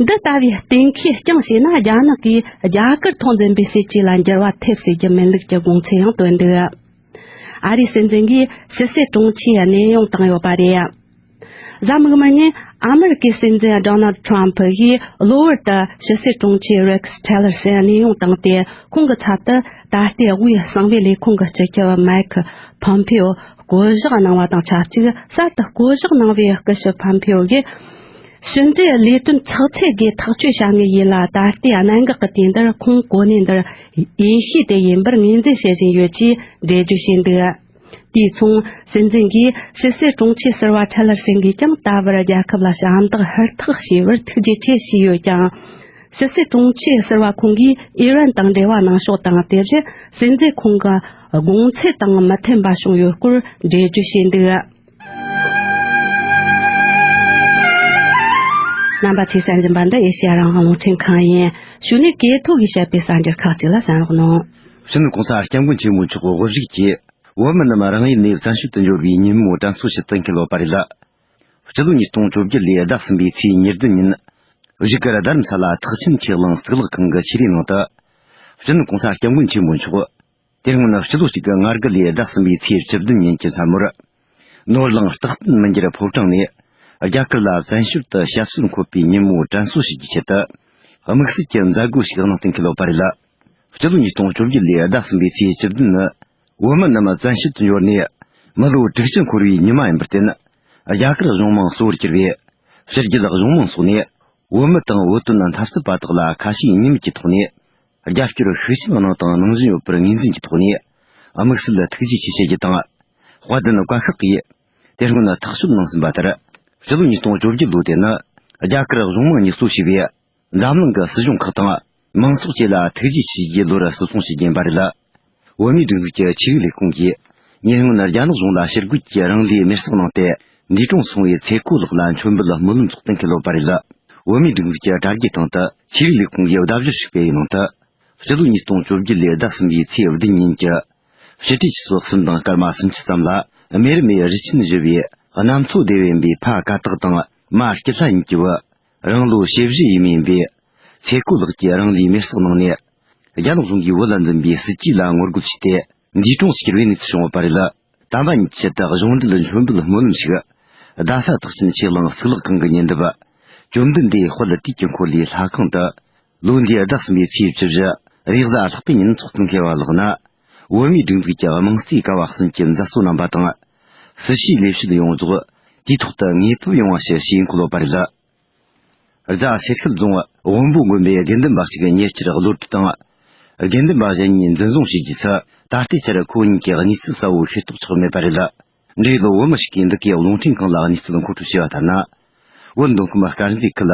འདི་ལྟ་བུའི་གཏན་འཁེལ་རྐྱང་བྱས་ན། རྒྱ་ནག་གིས་རྒྱ་གར་ཐོག་འཛིན་པའི་སྲིད་ཇུས་ལ་འགྱུར་བ་ཐེབས་སྲིད་ཀྱི་མིན་ལུགས་ཀྱི་དགོངས་ཚུལ་ཡང་བཏོན་འདུག་ཨ་རིའི་སྲིད་འཛིན་གྱིས་ཕྱི་སྲིད་དྲུང་ཆེའི་གནས་དབྱུང་བཏང་ཡོད་པ་རེད། གཟའ་མིག་དམར་ཉིན་ཨ་མེ་རི་ཀའི་སྲིད་འཛིན་ཌོ་ནལ་ཌི་ཊརམ་ཕི་ཡིས་གློ་བུར་དུ་ཕྱི་སྲིད་དྲུང་ཆེ་རེག་སི་ཊི་ལར་སན་གནས་དབྱུང་བཏང་སྟེ། ཁོང་གི་ཚབ་ཏུ་ད་ལྟའི་དབུས་གསང་བའི་ལས་ཁུངས་ཀྱི་སྤྱི་ཁྱབ་མའེ་ཁི་ཕོམ་ཕེའོ་བསྐོ་གཞག་གནང་བ་དང་ཆབས་ཅིག་གསར་དུ་བསྐོ་གཞག་གནང་བའི་སྐུ་ཞབས་ཕོམ་ཕེའོ་ཡིས། ཕྱི་འབྲེལ་ལས་དོན་ཚགས་ཚུད་སྒོས་ཐག་གཅོད་བྱ་ངེས་ཡིན་ལ། ད་ལྟའི་གནད་འགག་གི་དུས་འདིར་ཁོང་གོ་གནས་འདིར་ཡེ་ཤུས་དེ་ཡིན་པར་ངོས་འཛིན་བྱེད་བཞིན་ཡོད་ཅེས་འགྲེལ་བརྗོད་བྱས་འདུག་དེས་མཚུངས། སྲིད་འཛིན་གྱིས་ཕྱི་སྲིད་དྲུང་ཆེ་ཟུར་པ་ཁྲ་ལར་སེང་གིས་ཀྱང་ད་བར་རྒྱལ་ཁབ་ལ་ཞབས་འདེགས་ཧུར་ཐག་བྱས་པར་ཐུགས་རྗེ་ཆེ་ཞུས་ཡོད་ཀྱང་། ཕྱི་སྲིད་དྲུང་ཆེ་ཟུར་པ་ཁོང་གིས་ཨི་རན་དང་འབྲེལ་བ་གནང་ཕྱོགས་དང་། དེ་བཞིན་སྲིད་འཛིན་ཁོང་གི་ དགོངས་ཚུལ་དང་མི་མཐུན་པ་བྱུང་ཡོད་སྐོར་འགྲེལ་བརྗོད་བྱས་འདུག། རྣམ་པ་ཚོས་གསན་བཞིན་པ་འདི་ཨེ་ཤེ་ཡ་རང་དབང་རླུང་འཕྲིན་ཁང་ཡིན། གཞུག་ནས་གོ་ཐོས་ཀྱིས་བཤད་པའི་གསར་འགྱུར་ཁག་ཅིག་ལ་གསན་རོགས་གནང་། སྤྱི་ནོར་གོང་ས་སྐྱབས་མགོན་ཆེན་པོ་མཆོག་དབུ་བཞུགས་ཀྱིས་བོད་མི་རྣམས་རང་ཡུལ་ནས་བཙན་བྱོལ་དུ་འབྱོར་བའི་ཉིན་མོ་དྲན་གསོ་ཞུ་བར་གཏན་འཁེལ་བ་རེད་ལ། སྤྱི་ལོ་ཉིས་སྟོང་བཅོ་བརྒྱད་ལོའི་ཟླ་གསུམ་པའི་ཚེས་ཉེར་བདུན་ཉིན། བཞུགས་སྒར་རྡ་རམ་ས་ལ་ཐེག་ཆེན་ཆོས་གླིང་གཙུག་ལག་ཁང་གི་ཆོས་རའི་ནང་དུ། སྤྱི་ནོར་གོང་ས་སྐྱབས་མགོན་ཆེན་པོ་མཆོག་དེ་སྔོན་སྤྱི་ལོ་གཅིག་དགུ་ང་དགུ་ལོའི་ཟླ་གསུམ་པའི་ཚེས་བཅུ་བདུན་ཉིན་གྱི་མཚན་མོར། ནོར་གླིང་རྟག་བརྟན་མི་འགྱུར་ཕོ་བྲང་ནས། རྒྱ་གར་ལ་བཙན་བྱོལ་དུ་ཞབས་སོར་འཁོད་པའི་ཉིན་མོ་དྲན་གསོ་ཞུ་རྒྱུའི་ཆེད་དུ། དམིགས་བསལ་གྱི་མཛད་སྒོ་ཞིག་གནང་གཏན་འཁེལ་བ་རེད་ལ། སྤྱི་ལོ་ཉིས་སྟོང་བཅོ་བརྒྱད་ལོའི་ཟླ་གསུམ་པའི་ཚེས་བཅུ་བདུན་ནི། བོད་མི་རྣམས་བཙན་བྱོལ་དུ་འབྱོར་ནས། མི་ལོ་དྲུག་ཅུ་འཁོར་བའི་ཉི་མ་ཡིན་པར་བརྟེན། རྒྱ་གར་གཞུང་མང་གཙོ་བོར་གྱུར་པའི། ཕྱི་རྒྱལ་གཞུང་མང་སོགས་ནས། བོད་མི་དང་བོད་དོན་འཐབ་རྩོད་པ་དག་ལ་ཁ་ཞེ་གཉིས་མེད་ཀྱི་ཐོག་ནས། རྒྱབ་སྐྱོར་ཤུགས་ཆེན་གནང་དང་གནང་བཞིན་ཡོད་པར་ངོས་འཛིན་གྱི་ཐོག་ནས། དམིགས་བསལ་ཐུགས་རྗེ་ཆེ་ཞུ་རྒྱུ་དང་། དཔལ་ལྡན་བཀའ་ཤག་གིས། དེ་སྔོན་ཐག་གཅོད་གནང་ཟིན་པ་ལྟར། སྤྱི་ལོ་ཉིས་སྟོང་བཅོ་བརྒྱད་ལོ་དེ་ནི། རྒྱ་གར་གཞུང་མང་གཉིས་གཙོ་བྱས་པའི། འཛམ་གླིང་གི་སྲིད་གཞུང་ཁག་དང་། མང་ཚོགས་བཅས་ལ་ཐུགས་རྗེ་ཆེ་ཞུ་རྒྱུའི་ལོ་རུ་བརྩི་སྲུང་ཞུ་རྒྱུ་ཡིན་པ་རེད་ལ། བོད་མིའི་སྒྲིག་འཛུགས་ཀྱི་ཆོས་རིག་ལས་ཁུངས་ཀྱིས། ཉེ་སྔོན་རྒྱ་ནག་གཞུང་ལ་ཕྱིར་རྒོལ་གྱིས་རང་ལུས་མེར་སྲེག་གནང་སྟེ། འདས་གྲོངས་སོང་བའི་ཚེ་རྐོ་ལགས་ལ་མཆོད་འབུལ་སྨོན་ལམ་ཚོགས་གཏན་འཁེལ་བ་རེད་ལ། བོད་མིའི་སྒྲིག་འཛུགས་ཀྱི་དྲ་རྒྱའི་སྟེང་དུ་ཆོས་རིག་ལས་ཁུངས་ཀྱིས་ཟླ་བཞི་ཞིག་སྤེལ་བའི་ནང་དུ། སྤྱི་ལོ་ཉིས་སྟོང་བཅོ་བརྒྱད་ལོའི་ཟླ་གསུམ་པའི་ཚེས་བདུན་ཉིན་གྱི། ཕྱི་དྲོའི་ཆུ་ཚོད་གསུམ་དང་སྐར་མ་སུམ་ཅུ་ཙམ་ལ། རྨེ་རུ་མའི་རི་ཆེན་བཞི་བའི་གནམ་མཚོ་སྡེ་བ་ཡིན་པའི་ཕ་ཀ་དག་དང་མ་སྐྱིད་ལྷ་གཉིས་ཀྱི་བུ། རང་ལོ་ཞེ་བཞི་ཡས་མས་ཡིན་པའི། ཚེ་རྐོ་ལགས་ཀྱིས་རང་ལུས་མེར་སྲེག་གནང་ནས། རྒྱ་ནག་གཞུང་གིས་བོད་ལ་འཛིན་པའི་སྲིད་ཇུས་ལ་ངོ་རྒོལ་བྱས་ཏེ། འདས་གྲོངས་སུ་གྱུར་བའི་གནས་ཚུལ་བྱུང་ཡོད་པ་རེད་ལ། དམ་པ་གཉིས་ཀྱི་ཆེད་དུ་གཞུང་འབྲེལ་མཆོད་འབུལ་སྨོན་ལམ་ཞིག་རྡ་ས་ཐེག་ཆེན་ཆོས་གླིང་གཙུག་ལག་ཁང་གི་ཉེ་འདབས། བཅོམ་ལྡན་འདས་དཔལ་དུས་ཀྱི་འཁོར་ལོའི་ལྷ་ཁང་དུ། ལོ་འདིའི་ཟླ་གསུམ་པའི་ཚེས་བཅུ་བཞི། རེས་གཟའ་ལྷག་པའི་ཉིན་ཚོགས་གཏན་འཁེལ་བ་ལགས་ན། བོད་མིའི་སྒྲིག་འཛུགས་ཀྱི་དམངས་གཙོའི་ཀ་བ་གསུམ་གྱི་མཛད་གཙོ་རྣམ་པ་དང་། སྲིད་བྱུས་ལས་བྱེད་ཡོངས་རྫོགས་དུས་ཐོག་ཏུ་ངེས་ཕེབས་ཡོང་བ་ཞུ་ཞེས་འཁོད་ཡོད་པ་རེད། རྫ་སེར་ཤུལ་རྫོང་དབོན་པོ་དགོན་པའི་དགེ་འདུན་པ་གཅིག་ཉེ་ཆར་གློད་གྲོལ་དང་། དགེ་འདུན་པ་གཞན་གཉིས་འཛིན་བཟུང་བྱས་རྗེས་སུ། ད་ལྟའི་ཆར་ཁོ་གཉིས་ཀྱི་གནས་ཚུལ་གསལ་བོ་ཤེས་རྟོགས་ཆགས་མེད་པ་རེད། འབྲེལ་ཡོད་བོད་མི་ཞིག་གིས་འདི་གའི་རླུང་འཕྲིན་ཁང་ལ་གནས་ཚུལ་མཁོ་སྤྲོད་བྱས་པ་ལྟར་ན། བོད་མདོ་ཁམས་དཀར་མཛེས་ཁུལ།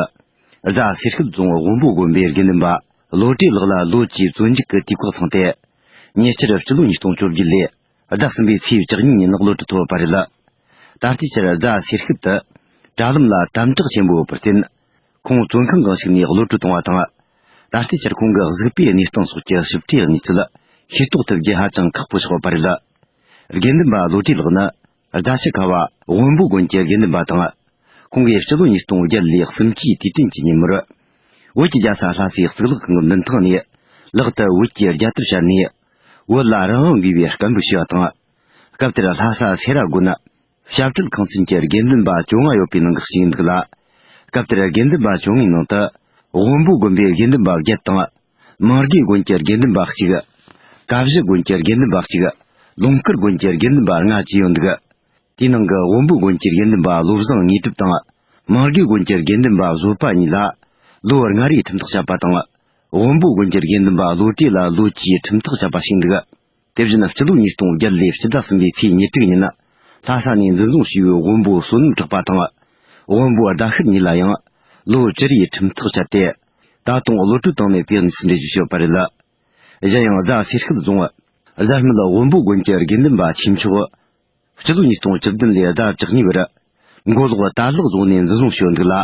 རྫ་སེར་ཤུལ་རྫོང་དབོན་པོ་དགོན་པའི་དགེ་འདུན་པ་བློ་གྲོས་ལགས་ལ་ལོ་བཅུའི་བཙོན་འཇུག་གི་དུས་བཀག་བཏང་སྟེ། ཉེ་ཆར་སྤྱི་ལོ་ཉིས་སྟོང་བཅོ་བརྒྱད་ལོའི་ཟླ་གསུམ་པའི་ཚེས་བཅུ་གཉིས་ཉིན་གློད་གྲོལ་ཐོབ་པ་རེད། ད་ལྟའི་ཆར་རྫ་སེར་ཤུལ་དུ་དྲ་ལམ་ལ་དམ་དྲག་ཆེན་པོ་ཡོད་པར་བརྟེན། ཁོང་བཙོན་ཁང་གང་ཞིག་ནས་གློད་གྲོལ་བཏང་བ་དང་། ད་ལྟའི་ཆར་ཁོང་གི་གཟུགས་པོའི་གནས་སྟངས་སོགས་ཀྱི་ཞིབ་ཕྲའི་གནས་ཚུལ་ཤེས་རྟོགས་ཐུབ་རྒྱུ་ཧ་ཅང་ཁག་པོ་ཆགས་པ་རེད། དགེ་འདུན་པ་བློ་གྲོས་ལགས་ནི་རྫ་ཆུ་ཁ་བ་དབོན་པོ་དགོན་གྱི་དགེ་འདུན་པ་དང་། ཁོང་གིས་སྤྱི་ལོ་ཉིས་སྟོང་བརྒྱད་ལོའི་གསུམ་བཅུའི་དུས་དྲན་གྱི་ཉིན་མོར། བོད་ཀྱི་རྒྱལ་ས་ལྷ་སའི་གཙུག་ལག་ཁང་གི་མདུན་ཐང་ནས། ལག་ཏུ་བོད་ཀྱི་རྒྱལ་དར་ཕྱར་ནས། བོད་ལ་རང་དབང་དགོས་པའི་སྐད་འབོད་བྱས་པ་དང་། སྐབས་དེར་ལྷ་ས་སེ་ར་དགོན་བཤད་གྲྭའི་ཁང་ཚན་གྱི་དགེ་འདུན་པ་བཅོ་ལྔ་ཡོད་པའི་ནང་གི་གཅིག་ཡིན་འདུག་ལ། སྐབས་དེར་དགེ་འདུན་པ་བཅོ་ལྔའི་ནང་དུ། དབོན་པོ་དགོན་པའི་དགེ་འདུན་པ་བརྒྱད་དང་། མང་དགེ་དགོན་གྱི་དགེ་འདུན་པ་གཅིག། ཀ་བཞི་དགོན་གྱི་དགེ་འདུན་པ་གཅིག། ལུང་དཀར་དགོན་གྱི་དགེ་འདུན་པ་ལྔ་བཅས་ཡོད་འདུག། དེའི་ནང་གི་དབོན་པོ་དགོན་གྱི་དགེ་འདུན་པ་བློ་བཟང་དངོས་གྲུབ་དང་། མང་དགེ་དགོན་གྱི་དགེ་འདུན་པ་བཟོད་པ་གཉིས་ལ། ལོ་ལྔ་རེའི་ཁྲིམས་ཐག་བཅད་པ་དང་། དབོན་པོ་དགོན་གྱི་དགེ་འདུན་པ་བློ་གྲོས་ལ་ལོ་བཅུའི་ཁྲིམས་ཐག་བཅད་པ་ཞིག་འདུག། དེ་བཞིན་སྤྱི་ལོ་ཉིས་སྟོང་བརྒྱད་ལོའི་སྤྱི་ཟླ་གསུམ་པའི་ཚེས་ཉེར་དྲུག་ཉིན། ལྷ་ས་ནས་འཛིན་བཟུང་བྱས་པའི་དབོན་པོ་བསོད་ནམས་གྲགས་པ་དང་། དབོན་པོ་ཟླ་ཤར་གཉིས་ལ་ཡང་། ལོ་བཅུ་རེའི་ཁྲིམས་ཐག་བཅད་དེ། ད་དུང་གློད་གྲོལ་བཏང་མེད་པའི་གནས་ཚུལ་འགྲེལ་བརྗོད་བྱས་ཡོད་པ་རེད། གཞན་ཡང་རྫ་སེར་ཤུལ་རྫོང་རྫ་སྨད་དབོན་པོ་དགོན་གྱི་དགེ་འདུན་པ་ཆོས་མཆོག་སྤྱི་ལོ་ཉིས་སྟོང་བཅུ་བདུན་ལོའི་ཟླ་བཅུ་གཉིས་པར། མགོ་ལོག་དར་ལག་རྫོང་ནས་འཛིན་བཟུང་བྱས་ཡོད་འདུག་ལ།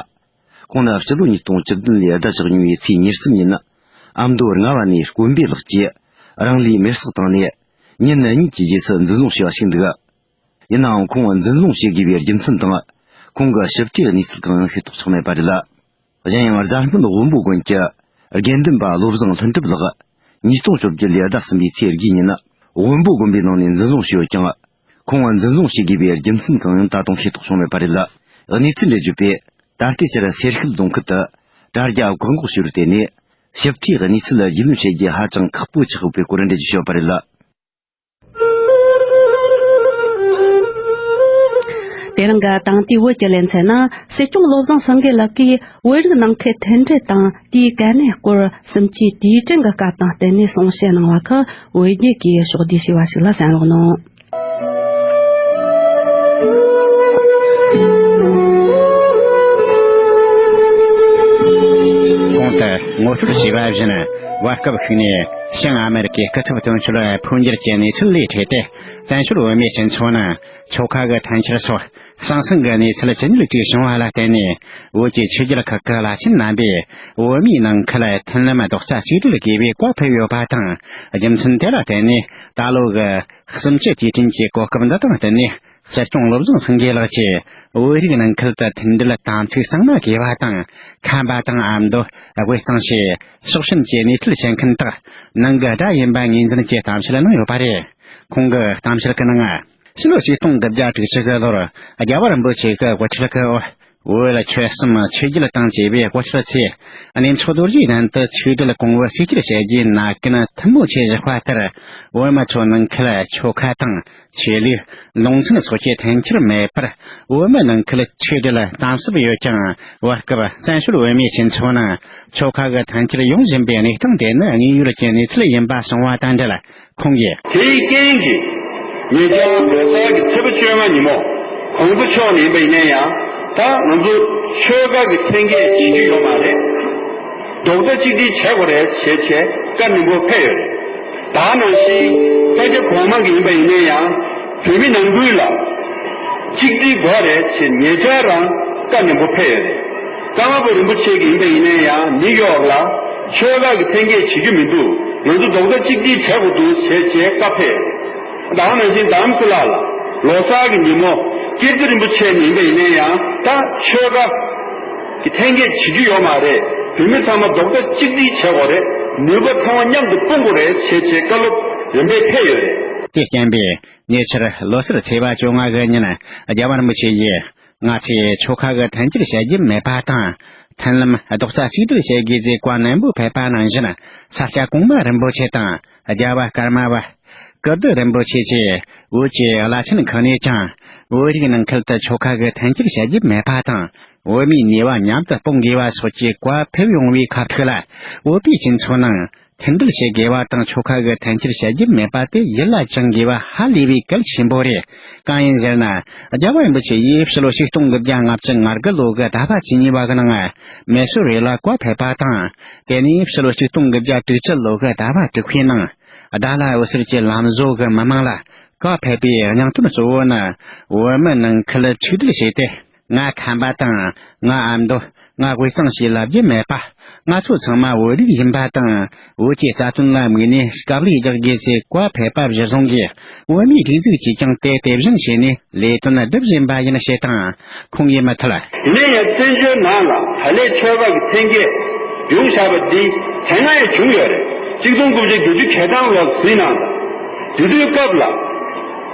ཁོང་ནི་སྤྱི་ལོ་ཉིས་སྟོང་བཅུ་བདུན་ལོའི་ཟླ་བཅུ་གཉིས་པའི་ཚེས་ཉེར་གསུམ་ཉིན། ཨ་མདོ་རྔ་བ་ནས་དཀོན་པའི་ལགས་ཀྱིས་རང་ལུས་མེར་སྲེག་བཏང་ནས། ཉིན་གཉིས་ཀྱི་རྗེས་སུ་འཛིན་བཟུང་བྱས་པ་ཞིག་འདུག། ཡིན་ནའང་ཁོང་འཛིན་བཟུང་བྱེད་དགོས་པའི་རྒྱུ་མཚན་དང་། ཁོང་གི་ཞིབ་ཕྲའི་གནས་ཚུལ་གང་ཡང་ཤེས་རྟོགས་ཆགས་མེད་པ་རེད། གཞན་ཡང་རྫ་སྨད་དབོན་པོ་དགོན་གྱི་དགེ་འདུན་པ་བློ་བཟང་ལྷུན་གྲུབ་ལགས། ཉིས་སྟོང་བཅོ་བརྒྱད་ལོའི་ཟླ་གསུམ་པའི་ཚེས་དགུའི་ཉིན། དབོན་པོ་དགོན་པའི་ནང་ནས་འཛིན་བཟུང་བྱས་ཡོད་ཀྱང་། ཁོང་འཛིན་བཟུང་བྱེད་དགོས་པའི་རྒྱུ་མཚན་གང་ཡང་ད་དུང་ཤེས་རྟོགས་བྱུང་མེད་པ་རེད། གནས་ཚུལ་འགྲེལ་བརྗོད་པས། ད་ལྟའི་ཆར་སེར་ཤུལ་རྫོང་ཁུལ་དུ་དྲ་རྒྱ་བཀག་འགོག་བྱས་པར་བརྟེན་ནས། ཞིབ་ཕྲའི་གནས་ཚུལ་རྒྱུས་ལོན་བྱེད་རྒྱུ་ཧ་ཅང་ཁག་པོ་ཆགས་ཡོད་པའི་སྐོར་འགྲེལ་བརྗོད་བྱས་ཡོད་པ་རེད། དེ་རིང་གི་དེང་དུས་བོད་ཀྱི་ལེ་ཚན་ནང་སྲིད་སྐྱོང་བློ་བཟང་སེང་གེ་ལགས་ཀྱིས་བོད་རིགས་ནང་ཁུལ་མཐུན་སྒྲིལ་དང་དེའི་གལ་གནད་སྐོར་གསུམ་བཅུའི་དུས་དྲན་གྱི་སྐབས་དང་བསྟུན་ནས་གསུང་བཤད་གནང་བ་ཁག་བོད་བརྒྱུད་ཀྱིས་ཕྱོགས་བསྡུས་བྱས་པ་ཞིག་ལ་གསན་རོགས་གནང་། གོང་དུ་ངོ་སྤྲོད་བྱས་པ་བཞིན། བར་སྐབས་ཤིག་ནས་བྱང་ཨ་མེ་རི་ཀའི་སྐུ་ཚབ་དོན་གཅོད་འཕོ་འགྱུར་གྱི་གནས་ཚུལ་ལས་འཕྲོས་ཏེ། བཙན་བྱོལ་བོད་མིའི་སྤྱི་ཚོགས་ནང་ཆོལ་ཁ་གི་འཐེན་འཁྱེར་སོགས་ཟང་ཟིང་གི་གནས་ཚུལ་ཇི་སྙེད་ཅིག་བྱུང་བ་ལ་བརྟེན་ནས། བོད་ཀྱི་ཆོས་བརྒྱུད་ཁག་གི་བླ་ཆེན་རྣམ་པས་བོད་མིའི་ནང་ཁུལ་མཐུན་ལམ་རྡོག་རྩ་གཅིག་སྒྲིལ་དགོས་པའི་བཀའ་ཕེབས་ཡོད་པ་དང་། རྒྱུ་མཚན་དེ་ལ་བརྟེན་ནས་ད་ལོ་གི་གསུམ་བཅུ་དུས་དྲན་གྱི་གོ་སྐབས་འདི་དང་བསྟུན་ནས། སྲིད་སྐྱོང་བློ་བཟང་སེང་གེ་ལགས་ཀྱིས་བོད་རིགས་ནང་ཁུལ་དུ་མཐུན་སྒྲིལ་དམ་ཚིག་གཙང་མ་དགོས་པ་དང་། ཁམས་པ་དང་ཨ་མདོ། དབུས་གཙང་ཞེས་ཕྱོགས་ཞེན་གྱི་གནས་ཚུལ་བཤད་མཁན་དག་ནང་གི་དགྲ་ཡིན་པ་ངོས་འཛིན་གྱིས་གཏམ་བཤད་གནང་ཡོད་པ་རེད། ཁོང་གི་གཏམ་བཤད་ཀྱི་ནང་། ཕྱི་ལོ་ཆིག་སྟོང་དགུ་བརྒྱ་དྲུག་ཅུ་གི་ལོར་རྒྱལ་བ་རིན་པོ་ཆེ་གི་དབུ་ཁྲིད་ཀྱི་འོག་བོད་ཆོལ་གསུམ་ཆོས་བརྒྱུད་དང་བཅས་པའི་དབུ་ཁྲིད་ཚོས་གནས་མཆོག་རྡོ་རྗེ་གདན་དུ་ཆིག་སྒྲིལ་གོང་བུ་གཅིག་གྱུར་བྱ་རྒྱུའི་མནའ་གན་ཐུན་མོང་ཆེད་བཞག་པ་ལྟར། བོད་མི་ཚོ་ནང་ཁུལ་ཆོལ་ཁ་དང་ཆོས་ལུགས། ལུང་ཚན་སོགས་ཀྱི་འཐེན་འཁྱེར་མེད་པར། བོད་མི་ནང་ཁུལ་ཆིག་སྒྲིལ་དམ་ཟབ་ཡོད་ཀྱང་། བར་སྐབས་བཙན་བྱོལ་བོད་མིའི་སྤྱི་ཚོགས་ནང་ཆོལ་ཁ་གི་འཐེན་འཁྱེར་ཡོང་བཞིན་པའི་གནས་སྟངས་དེ་ནི་དངོས་ཡོད་ཀྱི་གནས་ཚུལ་ཡིན་པ་གསུངས་པ་དང་འབྲེལ། ཁོང་གིས། དེའི་རྐྱེན་གྱིས། ཉེ་ཆར་ལོ་གསར་གྱི་ཚེས་པ་བཅོ་ལྔ་ཉིན་མོ། གོང་ས་མཆོག་ནས་ཡིན་པ་ཡིན་ན་ཡང་། ད་ང་ཚོ་ཆོལ་ཁ་གི་འཐེན་འཁྱེར་བྱེད་རྒྱུ་ཡོད་མ་རེད། རྡོག་རྩ་གཅིག་སྒྲིལ་བྱེད་དགོས་རེད་ཞེས་བྱས་བཀའ་ནན་པོ་ཕེབས་ཡོད་རེད། ད་ནང་བཞིན་ས་ཆ་གོང་མ་གི་ཡིན་པ་ཡིན་ན་ཡང་། བོད་མི་ནང་ཁུལ་ལ་གཅིག་སྒྲིལ་དགོས་རེད་ཅེས་ཉེ་ཆར་རང་བཀའ་ནན་པོ་ཕེབས་ཡོད་རེད། ཀརྨ་པ་རིན་པོ་ཆེ་གི་ཡིན་པ་ཡིན་ན་ཡང་ནིའུ་ཡོག་ལ་ཆོལ་ཁ་གི་འཐེན་འཁྱེར་བྱེད་རྒྱུ་མི་འདུག་ང་ཚོ་རྡོག་རྩ་གཅིག་སྒྲིལ་བྱེད་དགོས་འདུག་ཞེས་བྱས་བཀའ་ཕེབས་ཡོད་རེད། ད་ནང་བཞིན་རྡ་རམ་ས་ལ་ལ་ལོ་གསར་གྱི་ཉིན་མོ་ཀིརྟི་རིན་པོ་ཆེ་ནས་ཡིན་པ་ཡིན་ན་ཡང་ད་ཆོལ་ཁ་གི་འཐེན་འཁྱེར་བྱེད་རྒྱུ་ཡོད་མ་རེད། བོད་མི་ཚང་མ་རྡོག་རྩ་གཅིག་སྒྲིལ་བྱེད་དགོས་རེད། ནུས་པ་ཚང་མ་མཉམ་དུ་སྤུངས་དགོས་རེད་ཞེས་བྱས་བཀའ་སློབ་རིམ་པས་ཕེབས་ཡོད་རེད། དེ་བསྟན་པས་ཉེ་ཆར་ལོ་སར་ཚེས་པ་བཅོ་ལྔ་གི་ཉིན་རྒྱལ་བ་རིན་པོ་ཆེ་ཡིས་ང་ཚོས་ཆོལ་ཁ་གི་འཐེན་འཁྱེར་བྱ་རྒྱུ་མེད་པ་དང་། མཐུན་ལམ་རྡོག་རྩ་གཅིག་སྒྲིལ་བྱེད་དགོས་ཅེས་བཀའ་ནན་པོ་ཕེབས་པ་ནང་བཞིན། ས་སྐྱ་གོང་མ་རིན་པོ་ཆེ་དང་རྒྱལ་བ་ཀརྨ་པ། ཀིརྟི་རིན་པོ་ཆེ་བཅས་བོད་ཀྱི་བླ་ཆེན་ཁག་ནས་ཀྱང་བོད་རིགས་ནང་ཁུལ་དུ་ཆོལ་ཁ་གི་འཐེན་འཁྱེར་བྱ་རྒྱུ་མེད་པ་དང་། བོད་མིའི་ནུས་པ་མཉམ་དུ་སྤུངས་དགོས་པ་སོགས་ཀྱི་བཀའ་ཕེབས་ཡོང་བའི་ཁ་ཐུག་ལ། བོད་པའི་སྤྱི་ཚོགས་ནང་མཐུན་སྒྲིལ་བྱེད་དགོས་པ་དང་ཆོལ་ཁ་གི་འཐེན་འཁྱེར་བྱ་རྒྱུ་མེད་པ་དེ་ཡིད་ལ་བཅངས་དགོས་པ་ཧ་ལས་པའི་གལ་ཆེན་པོ་རེད། གང་ཡིན་ཟེར་ན། རྒྱལ་བ་རིན་པོ་ཆེ་ཡིས་ཕྱི་ལོ་ཆིག་སྟོང་དགུ་བརྒྱ་ལྔ་བཅུ་ང་དགུ་ལོ་གི་ཟླ་བ་བཅུ་གཉིས་པ་གི་ནང་མེ་སོར་རི་ལ་བཀའ་ཕེབས་པ་དང་། དེ་ནས་ཕྱི་ལོ་ཆིག་སྟོང་དགུ་བརྒྱ་དྲུག་ཅུ་ལོ་གི་ཟླ་བ་དྲུག་པའི་ནང་། ཟླ་ལྷ་འོད་ཟེར་གྱི་ལམ་བཟོ་གི་མི་མང་ལ་བཀའ་ཕེབས་པའི་སྙིང་དོན་གཙོ་བོ་ནི། བོད་མི་ནང་ཁུལ་ཆིག་སྒྲིལ་བྱས་ཏེ། ང་ཁམས་པ་དང་། ང་ཨ་མདོ། ང་དབུས་གཙང་ཞེས་ལབ་རྒྱུ་མེད་པ། ང་ཚོ་ཚང་མ་བོད་རིགས་ཡིན་པ་དང་། བོད་ཀྱི་རྩ་དོན་ལ་དམིགས་ནས་དཀའ་ལས་རྒྱག་དགོས་ཅེས་བཀའ་ཕེབས་པ་གཞིར་བཟུང་གིས། བོད་མིའི་སྒྲིག་འཛུགས་ཀྱིས་ཀྱང་དེ་དེ་བཞིན་བྱས་ནས་ལས་དོན་སྒྲུབ་བཞིན་པ་ཡིན་ཞེས་དང་། ཁོང་གིས་མུ་མཐུད། ཡིན་ན་ཡང་བཙན་བྱོལ་ནང་ལ་ད་ལས་ཆོལ་ཁ་གི་འཐེན་འཁྱེར་ཡོང་བཞག་པ་འདི་དེ་སྔ་ཡང་བྱུང་ཡོད་རེད། ཆིག་སྟོང་དགུ་བརྒྱ་བརྒྱད་ཅུ་གྱ་གྲངས་ལོར་ཟིན་ནང་དུ། དེ་དུས་སྐབས་ལ།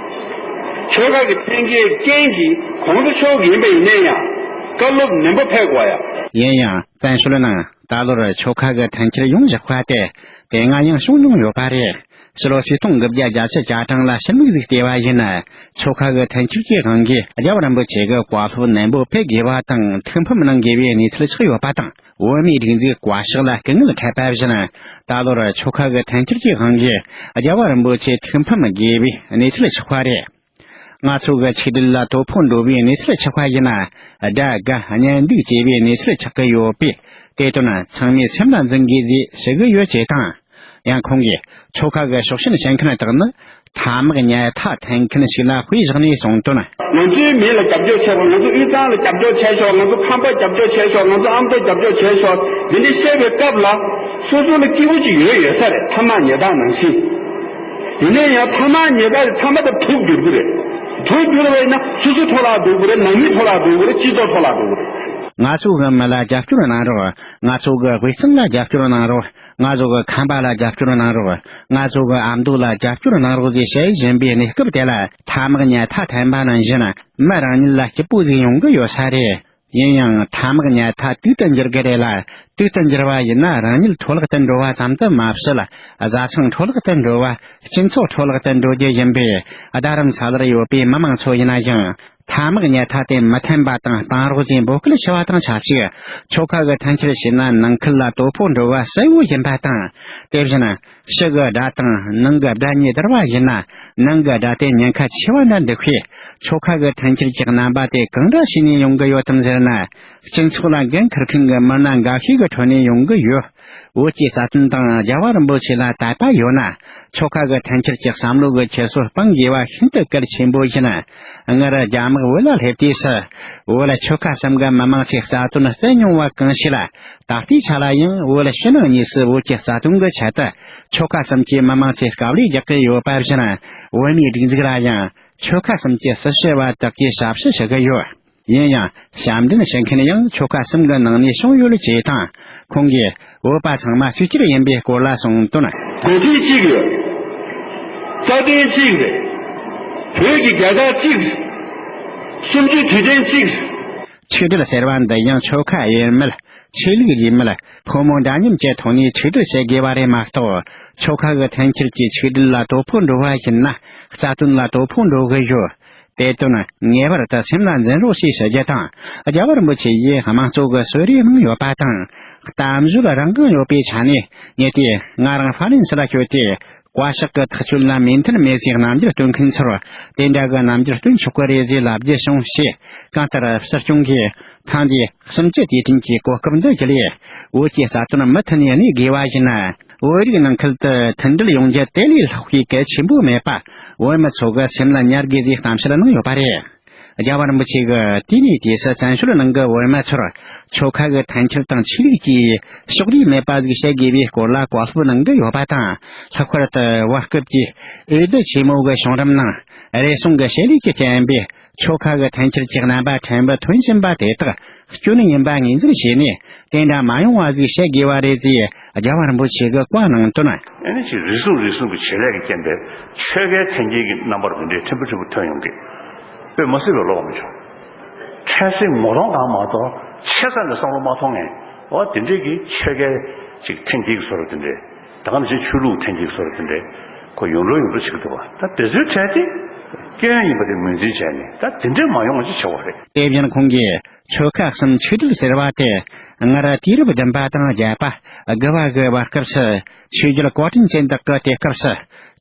ཆོལ་ཁ་གི་འཐེན་འཁྱེར་རྐྱེན་གྱིས་གོང་ས་མཆོག་ཡིན་པ་ཡིན་ན་ཡང་བཀའ་སློབ་ནན་པོ་ཕེབས་དགོས་ཡ། ཡིན་ཡང་བཙན་བྱོལ་ནང་ད་ལོར་ཆོལ་ཁ་གི་འཐེན་འཁྱེར་ཡོང་བཞག་པ་དེ་དེ་སྔ་ཡང་བྱུང་མྱོང་ཡོད་པ་རེད། ཕྱི་ལོ་ཆིག་སྟོང་དགུ་བརྒྱ་བརྒྱད་ཅུ་གྱ་གྲངས་ལ་ཕྱི་མིག་ཟིག་བལྟས་པ་ཡིན་ན། ཆོལ་ཁ་གི་འཐེན་འཁྱེར་གྱི་དབང་གིས་རྒྱལ་བ་རིན་པོ་ཆེ་གི་བཀའ་སློབ་ནན་པོ་ཕེབས་དགོས་པ་དང་ཐུགས་ཕམ་གནང་དགོས་པའི་གནས་ཚུལ་ཆགས་ཡོད་པ་དང་། བོད་མིའི་སྒྲིག་འཛུགས་བཀའ་ཤག་ལ་སྐུ་ངལ་འཕྲད་པ་བཞིན། ད་ལོར་ཆོལ་ཁ་གི་འཐེན་འཁྱེར་གྱི་དབང་གིས་རྒྱལ་བ་རིན་པོ་ཆེ་ཐུགས་ཕམ་དགོས་པའི་གནས་ཚུལ་ཆགས་པ་རེད། ང་ཚོ་གི་ཆིག་སྒྲིལ་ལ་དོ་ཕོག་འགྲོ་བའི་གནས་ཚུལ་ཆགས་པ་ཡིན་ན། དགྲ་དགའ་གཉེན་སྡུག་ཅེས་པའི་གནས་ཚུལ་ཆགས་ཀྱི་ཡོད་པས། དེ་དོན་ཚང་མས་སེམས་ལ་འཛིན་དགོས་ཞེས་ཞུ་གི་ཡོད་ཅེས་དང་། ཡང་ཁོང་གིས་ཆོལ་ཁ་གི་ཕྱོགས་ཞེན་བྱེད་མཁན་དག་ནི། ཐ་མག་ཉལ་ཐ་འཐེན་མཁན་ཞིག་ལ་དཔེ་བཞག་ནས་གསུངས་དོན། ང་ཚོའི་མི་ལ་རྒྱབ་སྐྱོར་བྱས་པ། ང་ཚོ་དབུས་གཙང་ལ་རྒྱབ་སྐྱོར་བྱས་ཤོག་ང་ཚོ་ཁམས་པ་རྒྱབ་སྐྱོར་བྱས་ཤོག་ང་ཚོ་ཨ་མདོ་རྒྱབ་སྐྱོར་བྱས་ཤོག་འདི་འདྲ་བཤད་པའི་སྐབས་ལ། སོ་སོ་ལ་སྐྱིད་པོ་ཅིག་ཡོད་ཡོད་ས་རེད། ཐ་མག་ཉལ་ཐ་ནང་བཞིན། ཡིན་ན་ཡང་ཐ་མག་ཉལ་ཐ་རེད། ཐ་མ་དང་དུག་འགྱུར་གི་རེད། དུག་འགྱུར་བ་ཡིན་ན་སོ་སོ་འཕྲོ་བརླག་འགྲོ་གི་རེད། ནང་མི་འཕྲོ་བརླག་འགྲོ་གི་རེད། སྤྱི་ཚོགས་འཕྲོ་བརླག་འགྲོ་གི་རེད། ང་ཚོ་གི་མི་ལ་རྒྱབ་སྐྱོར་གནང་རོགས། ང་ཚོ་གི་དབུས་གཙང་ལ་རྒྱབ་སྐྱོར་གནང་རོགས། ང་ཚོ་གི་ཁམས་པ་ལ་རྒྱབ་སྐྱོར་གནང་རོགས། ང་ཚོ་གི་ཨ་མདོ་ལ་རྒྱབ་སྐྱོར་གནང་རོགས་ཞེས་བཤད་བཞིན་པའི་གནས་སྐབས་དེ་ལ་ཐ་མག་ཉལ་ཐ་འཐེན་པ་ནང་བཞིན་མི་རང་ཉིད་ལ་སྐྱིད་པོ་ཟིག་ཡོང་གི་ཡོད་ས་རེད། ཡིན་ཡང་ཐ་མག་ཉལ་ཐ་དུག་ཏུ་འགྱུར་གི་རེད་ལ། དུག་ཏུ་འགྱུར་བ་ཡིན་ན་རང་ཉིད་འཕྲོ་བརླག་ཏུ་འགྲོ་བ་ཙམ་དུ་མ་ཟད། བཟའ་ཚང་འཕྲོ་བརླག་ཏུ་འགྲོ་བ། སྤྱི་ཚོགས་འཕྲོ་བརླག་ཏུ་འགྲོ་རྒྱུ་ཡིན་པས། རྡ་རམ་ས་ལར་ཡོད་པའི་མི་མང་ཚོ་ཡིན་ན་ཡང་། ཐ་མག་ཉལ་ཐ་དེ་མི་འཐེན་པ་དང་སྤང་རོགས་ཀྱི་འབོད་སྐུལ་ཞུ་བ་དང་ཆབས་ཅིག་ཆོལ་ཁ་གི་འཐེན་འཁྱེར་བྱས་ན་ནང་ཁུལ་ལ་དོ་ཕོག་འགྲོ་བ་གསལ་བོ་ཡིན་པ་དང་། དེ་བཞིན། ཕྱི་གི་དགྲ་དང་ནང་གི་དགྲ་གཉིས་བསྡུར་བ་ཡིན་ན། ནང་གི་དགྲ་དེ་ཉེན་ཁ་ཆེ་བ་འདྲ་འདུག་པས། ཆོལ་ཁ་གི་འཐེན་འཁྱེར་གྱི་རྣམ་པ་དེ་གང་འདྲ་བྱས་ནས་ཡོང་གི་ཡོད་དམ་ཟེར་ན། སྤྱི་ཚོགས་ལ་འགན་འཁུར་མཁན་གྱི་མི་སྣ་འགའ་ཤས་ཀྱི་ཁྲོད་ནས་ཡོང་གི་ཡོད། བོད་ཀྱི་རྩ་དོན་དང་རྒྱལ་བ་རིན་པོ་ཆེ་ལ་དད་པ་ཡོད་ན། ཆོལ་ཁ་གི་འཐེན་འཁྱེར་གྱི་བསམ་བློ་གི་འཁྱེར་སོ་སྤང་དགོས་པ་ཤིན་ཏུ་གལ་ཆེན་པོ་ཡིན། སྔར་རྒྱ་དམག་བོད་ལ་སླེབས་དུས་སུ། བོད་ཆོལ་ཁ་གསུམ་གི་མི་མང་ཚོས་རྩ་དོན་བརྩད་མྱོང་བ་གང་ཞིག་ལ། ད་ལྟའི་ཆ་ལ་ཡང་བོད་ཕྱི་ནང་གཉིས་སུ་བོད་ཀྱི་རྩ་དོན་གྱི་ཆེད་དུ་ཆོལ་ཁ་གསུམ་གྱི་མི་མང་ཚོས་དཀའ་ལས་རྒྱག་གི་ཡོད་པ་བཞིན། བོད་མིའི་སྒྲིག་འཛུགས་ལ་ཡང་ཆོལ་ཁ་གསུམ་གྱི་སྲི་ཞུ་བ་དག་གིས་ཞབས་ཕྱི་ཞུ་གི་ཡོད། ཡིན་ཡང་། ཞབས་འདྲེན་ཞུ་མཁན་ཡང་ཆོལ་ཁ་གསུམ་གྱི་ནང་ནས་བྱུང་ཡོད་ཅེས་དང་། ཁོང་གིས་བོད་པ་ཚང་མ་གཅིག་གྱུར་ཡིན་པའི་སྐོར་ལ་གསུངས་དོན། འགོ་ཁྲིད་གཅིག་རེད། རྩ་དོན་གཅིག་རེད། བོད་ཀྱི་རྒྱལ་དར་གཅིག་རེད། གསུམ་བཅུའི་དུས་དྲན་གཅིག་རེད། ཆིག་སྒྲིལ་ཟེར་བ་འདི་ཡང་ཆོལ་ཁ་ཡིན་མིན། ཆོས་ལུགས་ཡིན་མིན། ཕོ་མོ་འདྲ་མཉམ་གྱི་ཐོག་ནས་ཆིག་སྒྲིལ་བྱེད་དགོས་པ་རེད་མ་གཏོགས། ཆོལ་ཁ་གི་འཐེན་འཁྱེར་གྱིས་ཆིག་སྒྲིལ་ལ་དོ་ཕོག་འགྲོ་བ་ཡིན་ན། རྩ་དོན་ལ་དོ་ཕོག་འགྲོ་གི་ཡོད། དེ་དོན་ངེས་པར་དུ་སེམས་ལ་འཛིན་རོགས་ཞེས་ཞུ་རྒྱུ་དང་། རྒྱལ་བ་རིན་པོ་ཆེ་ཡིས་དམངས་གཙོ་གི་གསོལ་རས་གནང་ཡོད་པ་དང་། གཏམ་བརྗོད་རང་དབང་ཡོད་པའི་ཆ་ནས། ངས་དེ་ང་རང་ཧྥ་རན་སི་ལ་བསྐྱོད་དེ། བཀའ་ཤག་གི་ཐག་གཅོད་ལ་མོས་མཐུན་མེད་ཅེས་རྣམ་འགྱུར་སྟོན་མཁན་ཚོར། དེ་འདྲ་གི་རྣམ་འགྱུར་སྟོན་ཆོག་གི་རེད་ཅེས་ལབ་རྒྱུ་བྱུང་ཞེས། གང་ལྟར་སྲིད་སྐྱོང་གིས་ཐེངས་འདིའི་གསུམ་བཅུའི་དུས་དྲན་གྱི་གོ་སྐབས་འདི་བརྒྱུད་ལས། བོད་ཀྱི་རྩ་དོན་མུ་མཐུད་ནས་གནས་དགོས་པ་ཡིན་ན། བོད་རིགས་ནང་ཁུལ་དུ་མཐུན་སྒྲིལ་ཡོང་རྒྱུ་དེ་ལས་ལྷག་པའི་གལ་ཆེན་པོ་མེད་པ། བོད་མི་ཚོ་གི་སེམས་ལ་ཉར་དགོས་ཅེས་གཏམ་བཤད་གནང་ཡོད་པ་རེད། རྒྱལ་བ་རིན་པོ་ཆེ་གིས་དུས་ནས་དུས་སུ་བཙན་བྱོལ་ནང་གི་བོད་མི་ཚོར་ཆོལ་ཁ་གི་འཐེན་འཁྱེར་དང་ཆོས་ལུགས་ཀྱི་ཕྱོགས་རིས་མེད་པ་ཞིག་བྱེད་དགོས་པའི་སྐོར་ལ་བཀའ་སློབ་གནང་གི་ཡོད་པ་དང་། ལྷག་པར་དུ་བར་སྐབས་ཀྱི་འོས་བསྡུ་ཆེན་མོ་གི་བྱུང་རིམ་ནང་། རེ་ཟུང་གི་བྱེད་ལས་ཀྱི་རྐྱེན་པས་ཆོལ་ཁ་གི་འཐེན་འཁྱེར་གྱི་རྣམ་པ་ཕྲན་བུ་ཐོན་བཞིན་པ་དེ་དག་སྐྱོན་ཡིན་པ་ངོས་འཛིན་བྱས་ནས། དེ་འདྲ་མ་ཡོང་བ་ཞིག་བྱེད་དགོས་པ་རེད་ཅེས་རྒྱལ་བ་རིན་པོ་ཆེ་གིས་བཀའ་གནང་དོན། ཨ་ནི་ཅིག་རེ་ཟུང་རེ་ཟུང་གི་བྱེད་ལས་ཀྱི་རྐྱེན་པས་ཆོལ་ཁའི་འཐེན་འཁྱེར་གྱི་རྣམ་པ་རུ་འདི་འདྲའི་ཕྲན་བུ་ཕྲན་བུ་ཐོན་ཡོང་གི། དཔེ་མ་སྲིད་པའི་བློ་ཁོག་མི་བྱུང་། ཕྲན་སེམས་ངོ་གདོང་གང་མ་གཏོགས་ཆེ་ས་ནས་བསམ་བློ་མ་ཐོངས་ངས། འོ་དེ་འདྲས་ཀྱི་ཆོལ་ཁའི་ཅིག་འཐེན་འཁྱེར་གྱི་བཟོ་འདྲ་དེ་འདྲས། ད་ག་ནང་བཞིན་ཆོས་ལུགས་འཐེན་འཁྱེར་གྱི་བཟོ་འདྲ་དེ་འདྲས་ཁོ་ཡོང་འགྲོ་ཡོང་འགྲོ་བྱེད་ཀྱི་འདུག་བ། ད་དེ་ཚོའི་གྲས་དེ་སྐྱོན་ཡིན་པ་དེ་ངོས་འཛིན་བྱས་ནས་ད་དེ་འདྲས་མ་ཡོང་བ་ཅིག་བྱེད་དགོས་རེད། དེ་བཞིན་ཁོང་གིས་ཆོལ་ཁ་གསུམ་ཆིག་སྒྲིལ་ཟེར་བ་དེ་སྔར་དུས་རབས་བདུན་པ་དང་བརྒྱད་པ་དགུ་བ་གི་བར་སྐབས་སུ་ཆོས་རྒྱལ་གོ་ཁྲན་ཅན་དག་གི་དུས་སྐབས་སུ།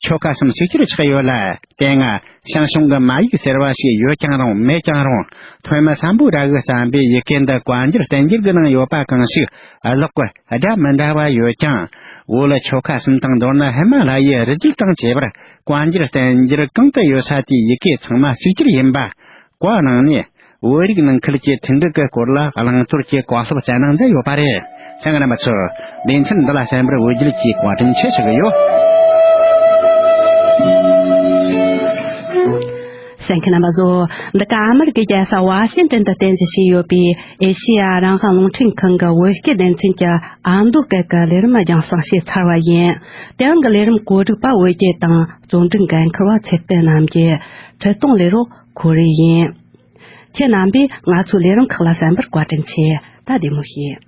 ཆོལ་ཁ་གསུམ་གཅིག་གྱུར་ཆགས་ཡོད་ལ། དེ་སྔ་ཞང་ཞུང་གི་མ་ཡིག་ཟེར་བ་ཞིག་ཡོད་ཀྱང་རུང་མེད་ཀྱང་རུང་། ཐོན་མི་སམ་བྷོ་ཊ་གིས་བརྩམས་པའི་ཡི་གེ་འདི་བཀའ་འགྱུར་བསྟན་འགྱུར་གྱི་ནང་ཡོད་པ་གང་ཞིག་ཀློག་སྐོར་སྒྲ་མི་འདྲ་བ་ཡོད་ཀྱང་། བོད་ལ་ཆོལ་ཁ་གསུམ་དང་མདོར་ན་ཧི་མ་ལ་ཡའི་རི་རྒྱུད་དང་བཅས་པར་བཀའ་འགྱུར་བསྟན་འགྱུར་གང་དུ་ཡོད་ས་དེའི་ཡི་གེ་ཚང་མ་གཅིག་གྱུར་ཡིན་པ། བཀའ་གནང་ནས། བོད་རིགས་ནང་ཁུལ་གྱི་མཐུན་སྒྲིལ་གྱི་སྐོར་ལ་བླང་དོར་གྱི་བཀའ་སློབ་སྩལ་གནང་མཛད་ཡོད་པ་རེད། གསན་མཁན་རྣམ་པ་ཚོ། སྡེ་ཚན་འདི་ལ་གསན་པར་འོས་བསྡུ་གྱིས་བཀའ་དྲིན་ཆེ་ཞུ་གི་ཡོད། གསན་མཁན་རྣམ་པ་ཚོ། འདི་ག་ཨ་མེ་རི་ཀའི་རྒྱལ་ས་ཝ་ཤིང་ཏན་དུ་རྟེན་གཞི་བྱས་ཡོད་པའི་ཨེ་ཤེ་ཡ་རང་དབང་རླུང་འཕྲིན་ཁང་གི་བོད་སྐད་སྡེ་ཚན་གྱི་ཨ་མདོ་སྐད་ཀྱི་ལས་རིམ་རྒྱང་སྲིང་བྱས་ཚར་བ་ཡིན། དེ་རིང་གི་ལས་རིམ་བཀོད་སྒྲིག་པ་བོད་སྐད་དང་རྩོམ་སྒྲིག་འགན་འཁུར་བ་ཚེ་བརྟན་རྣམ་རྒྱལ། ཁྲིད་གཏོང་ལས་རོགས་ཁོ་རེ་ཡིན། ཁྱེད་རྣམ་པས་ང་ཚོའི་ལས་རིམ་ཁག་ལ་གསན་པར་བཀའ་དྲིན་ཆེ། ད་བདེ་མོ་བྱོས།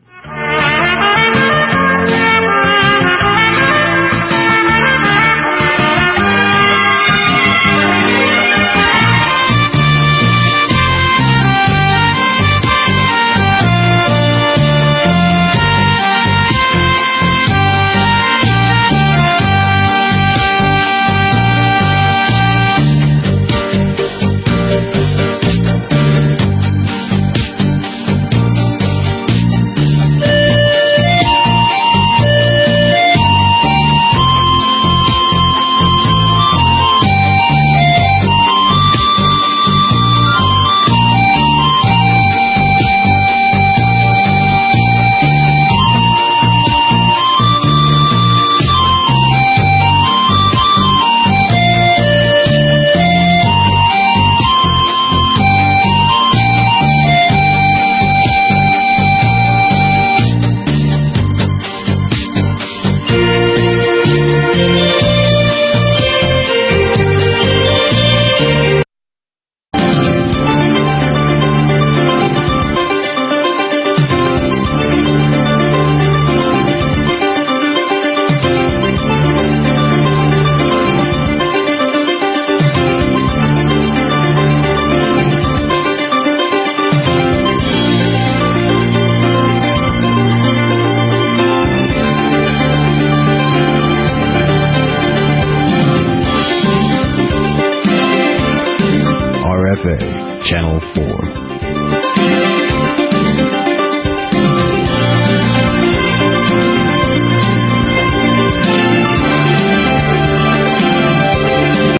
R F A Channel four.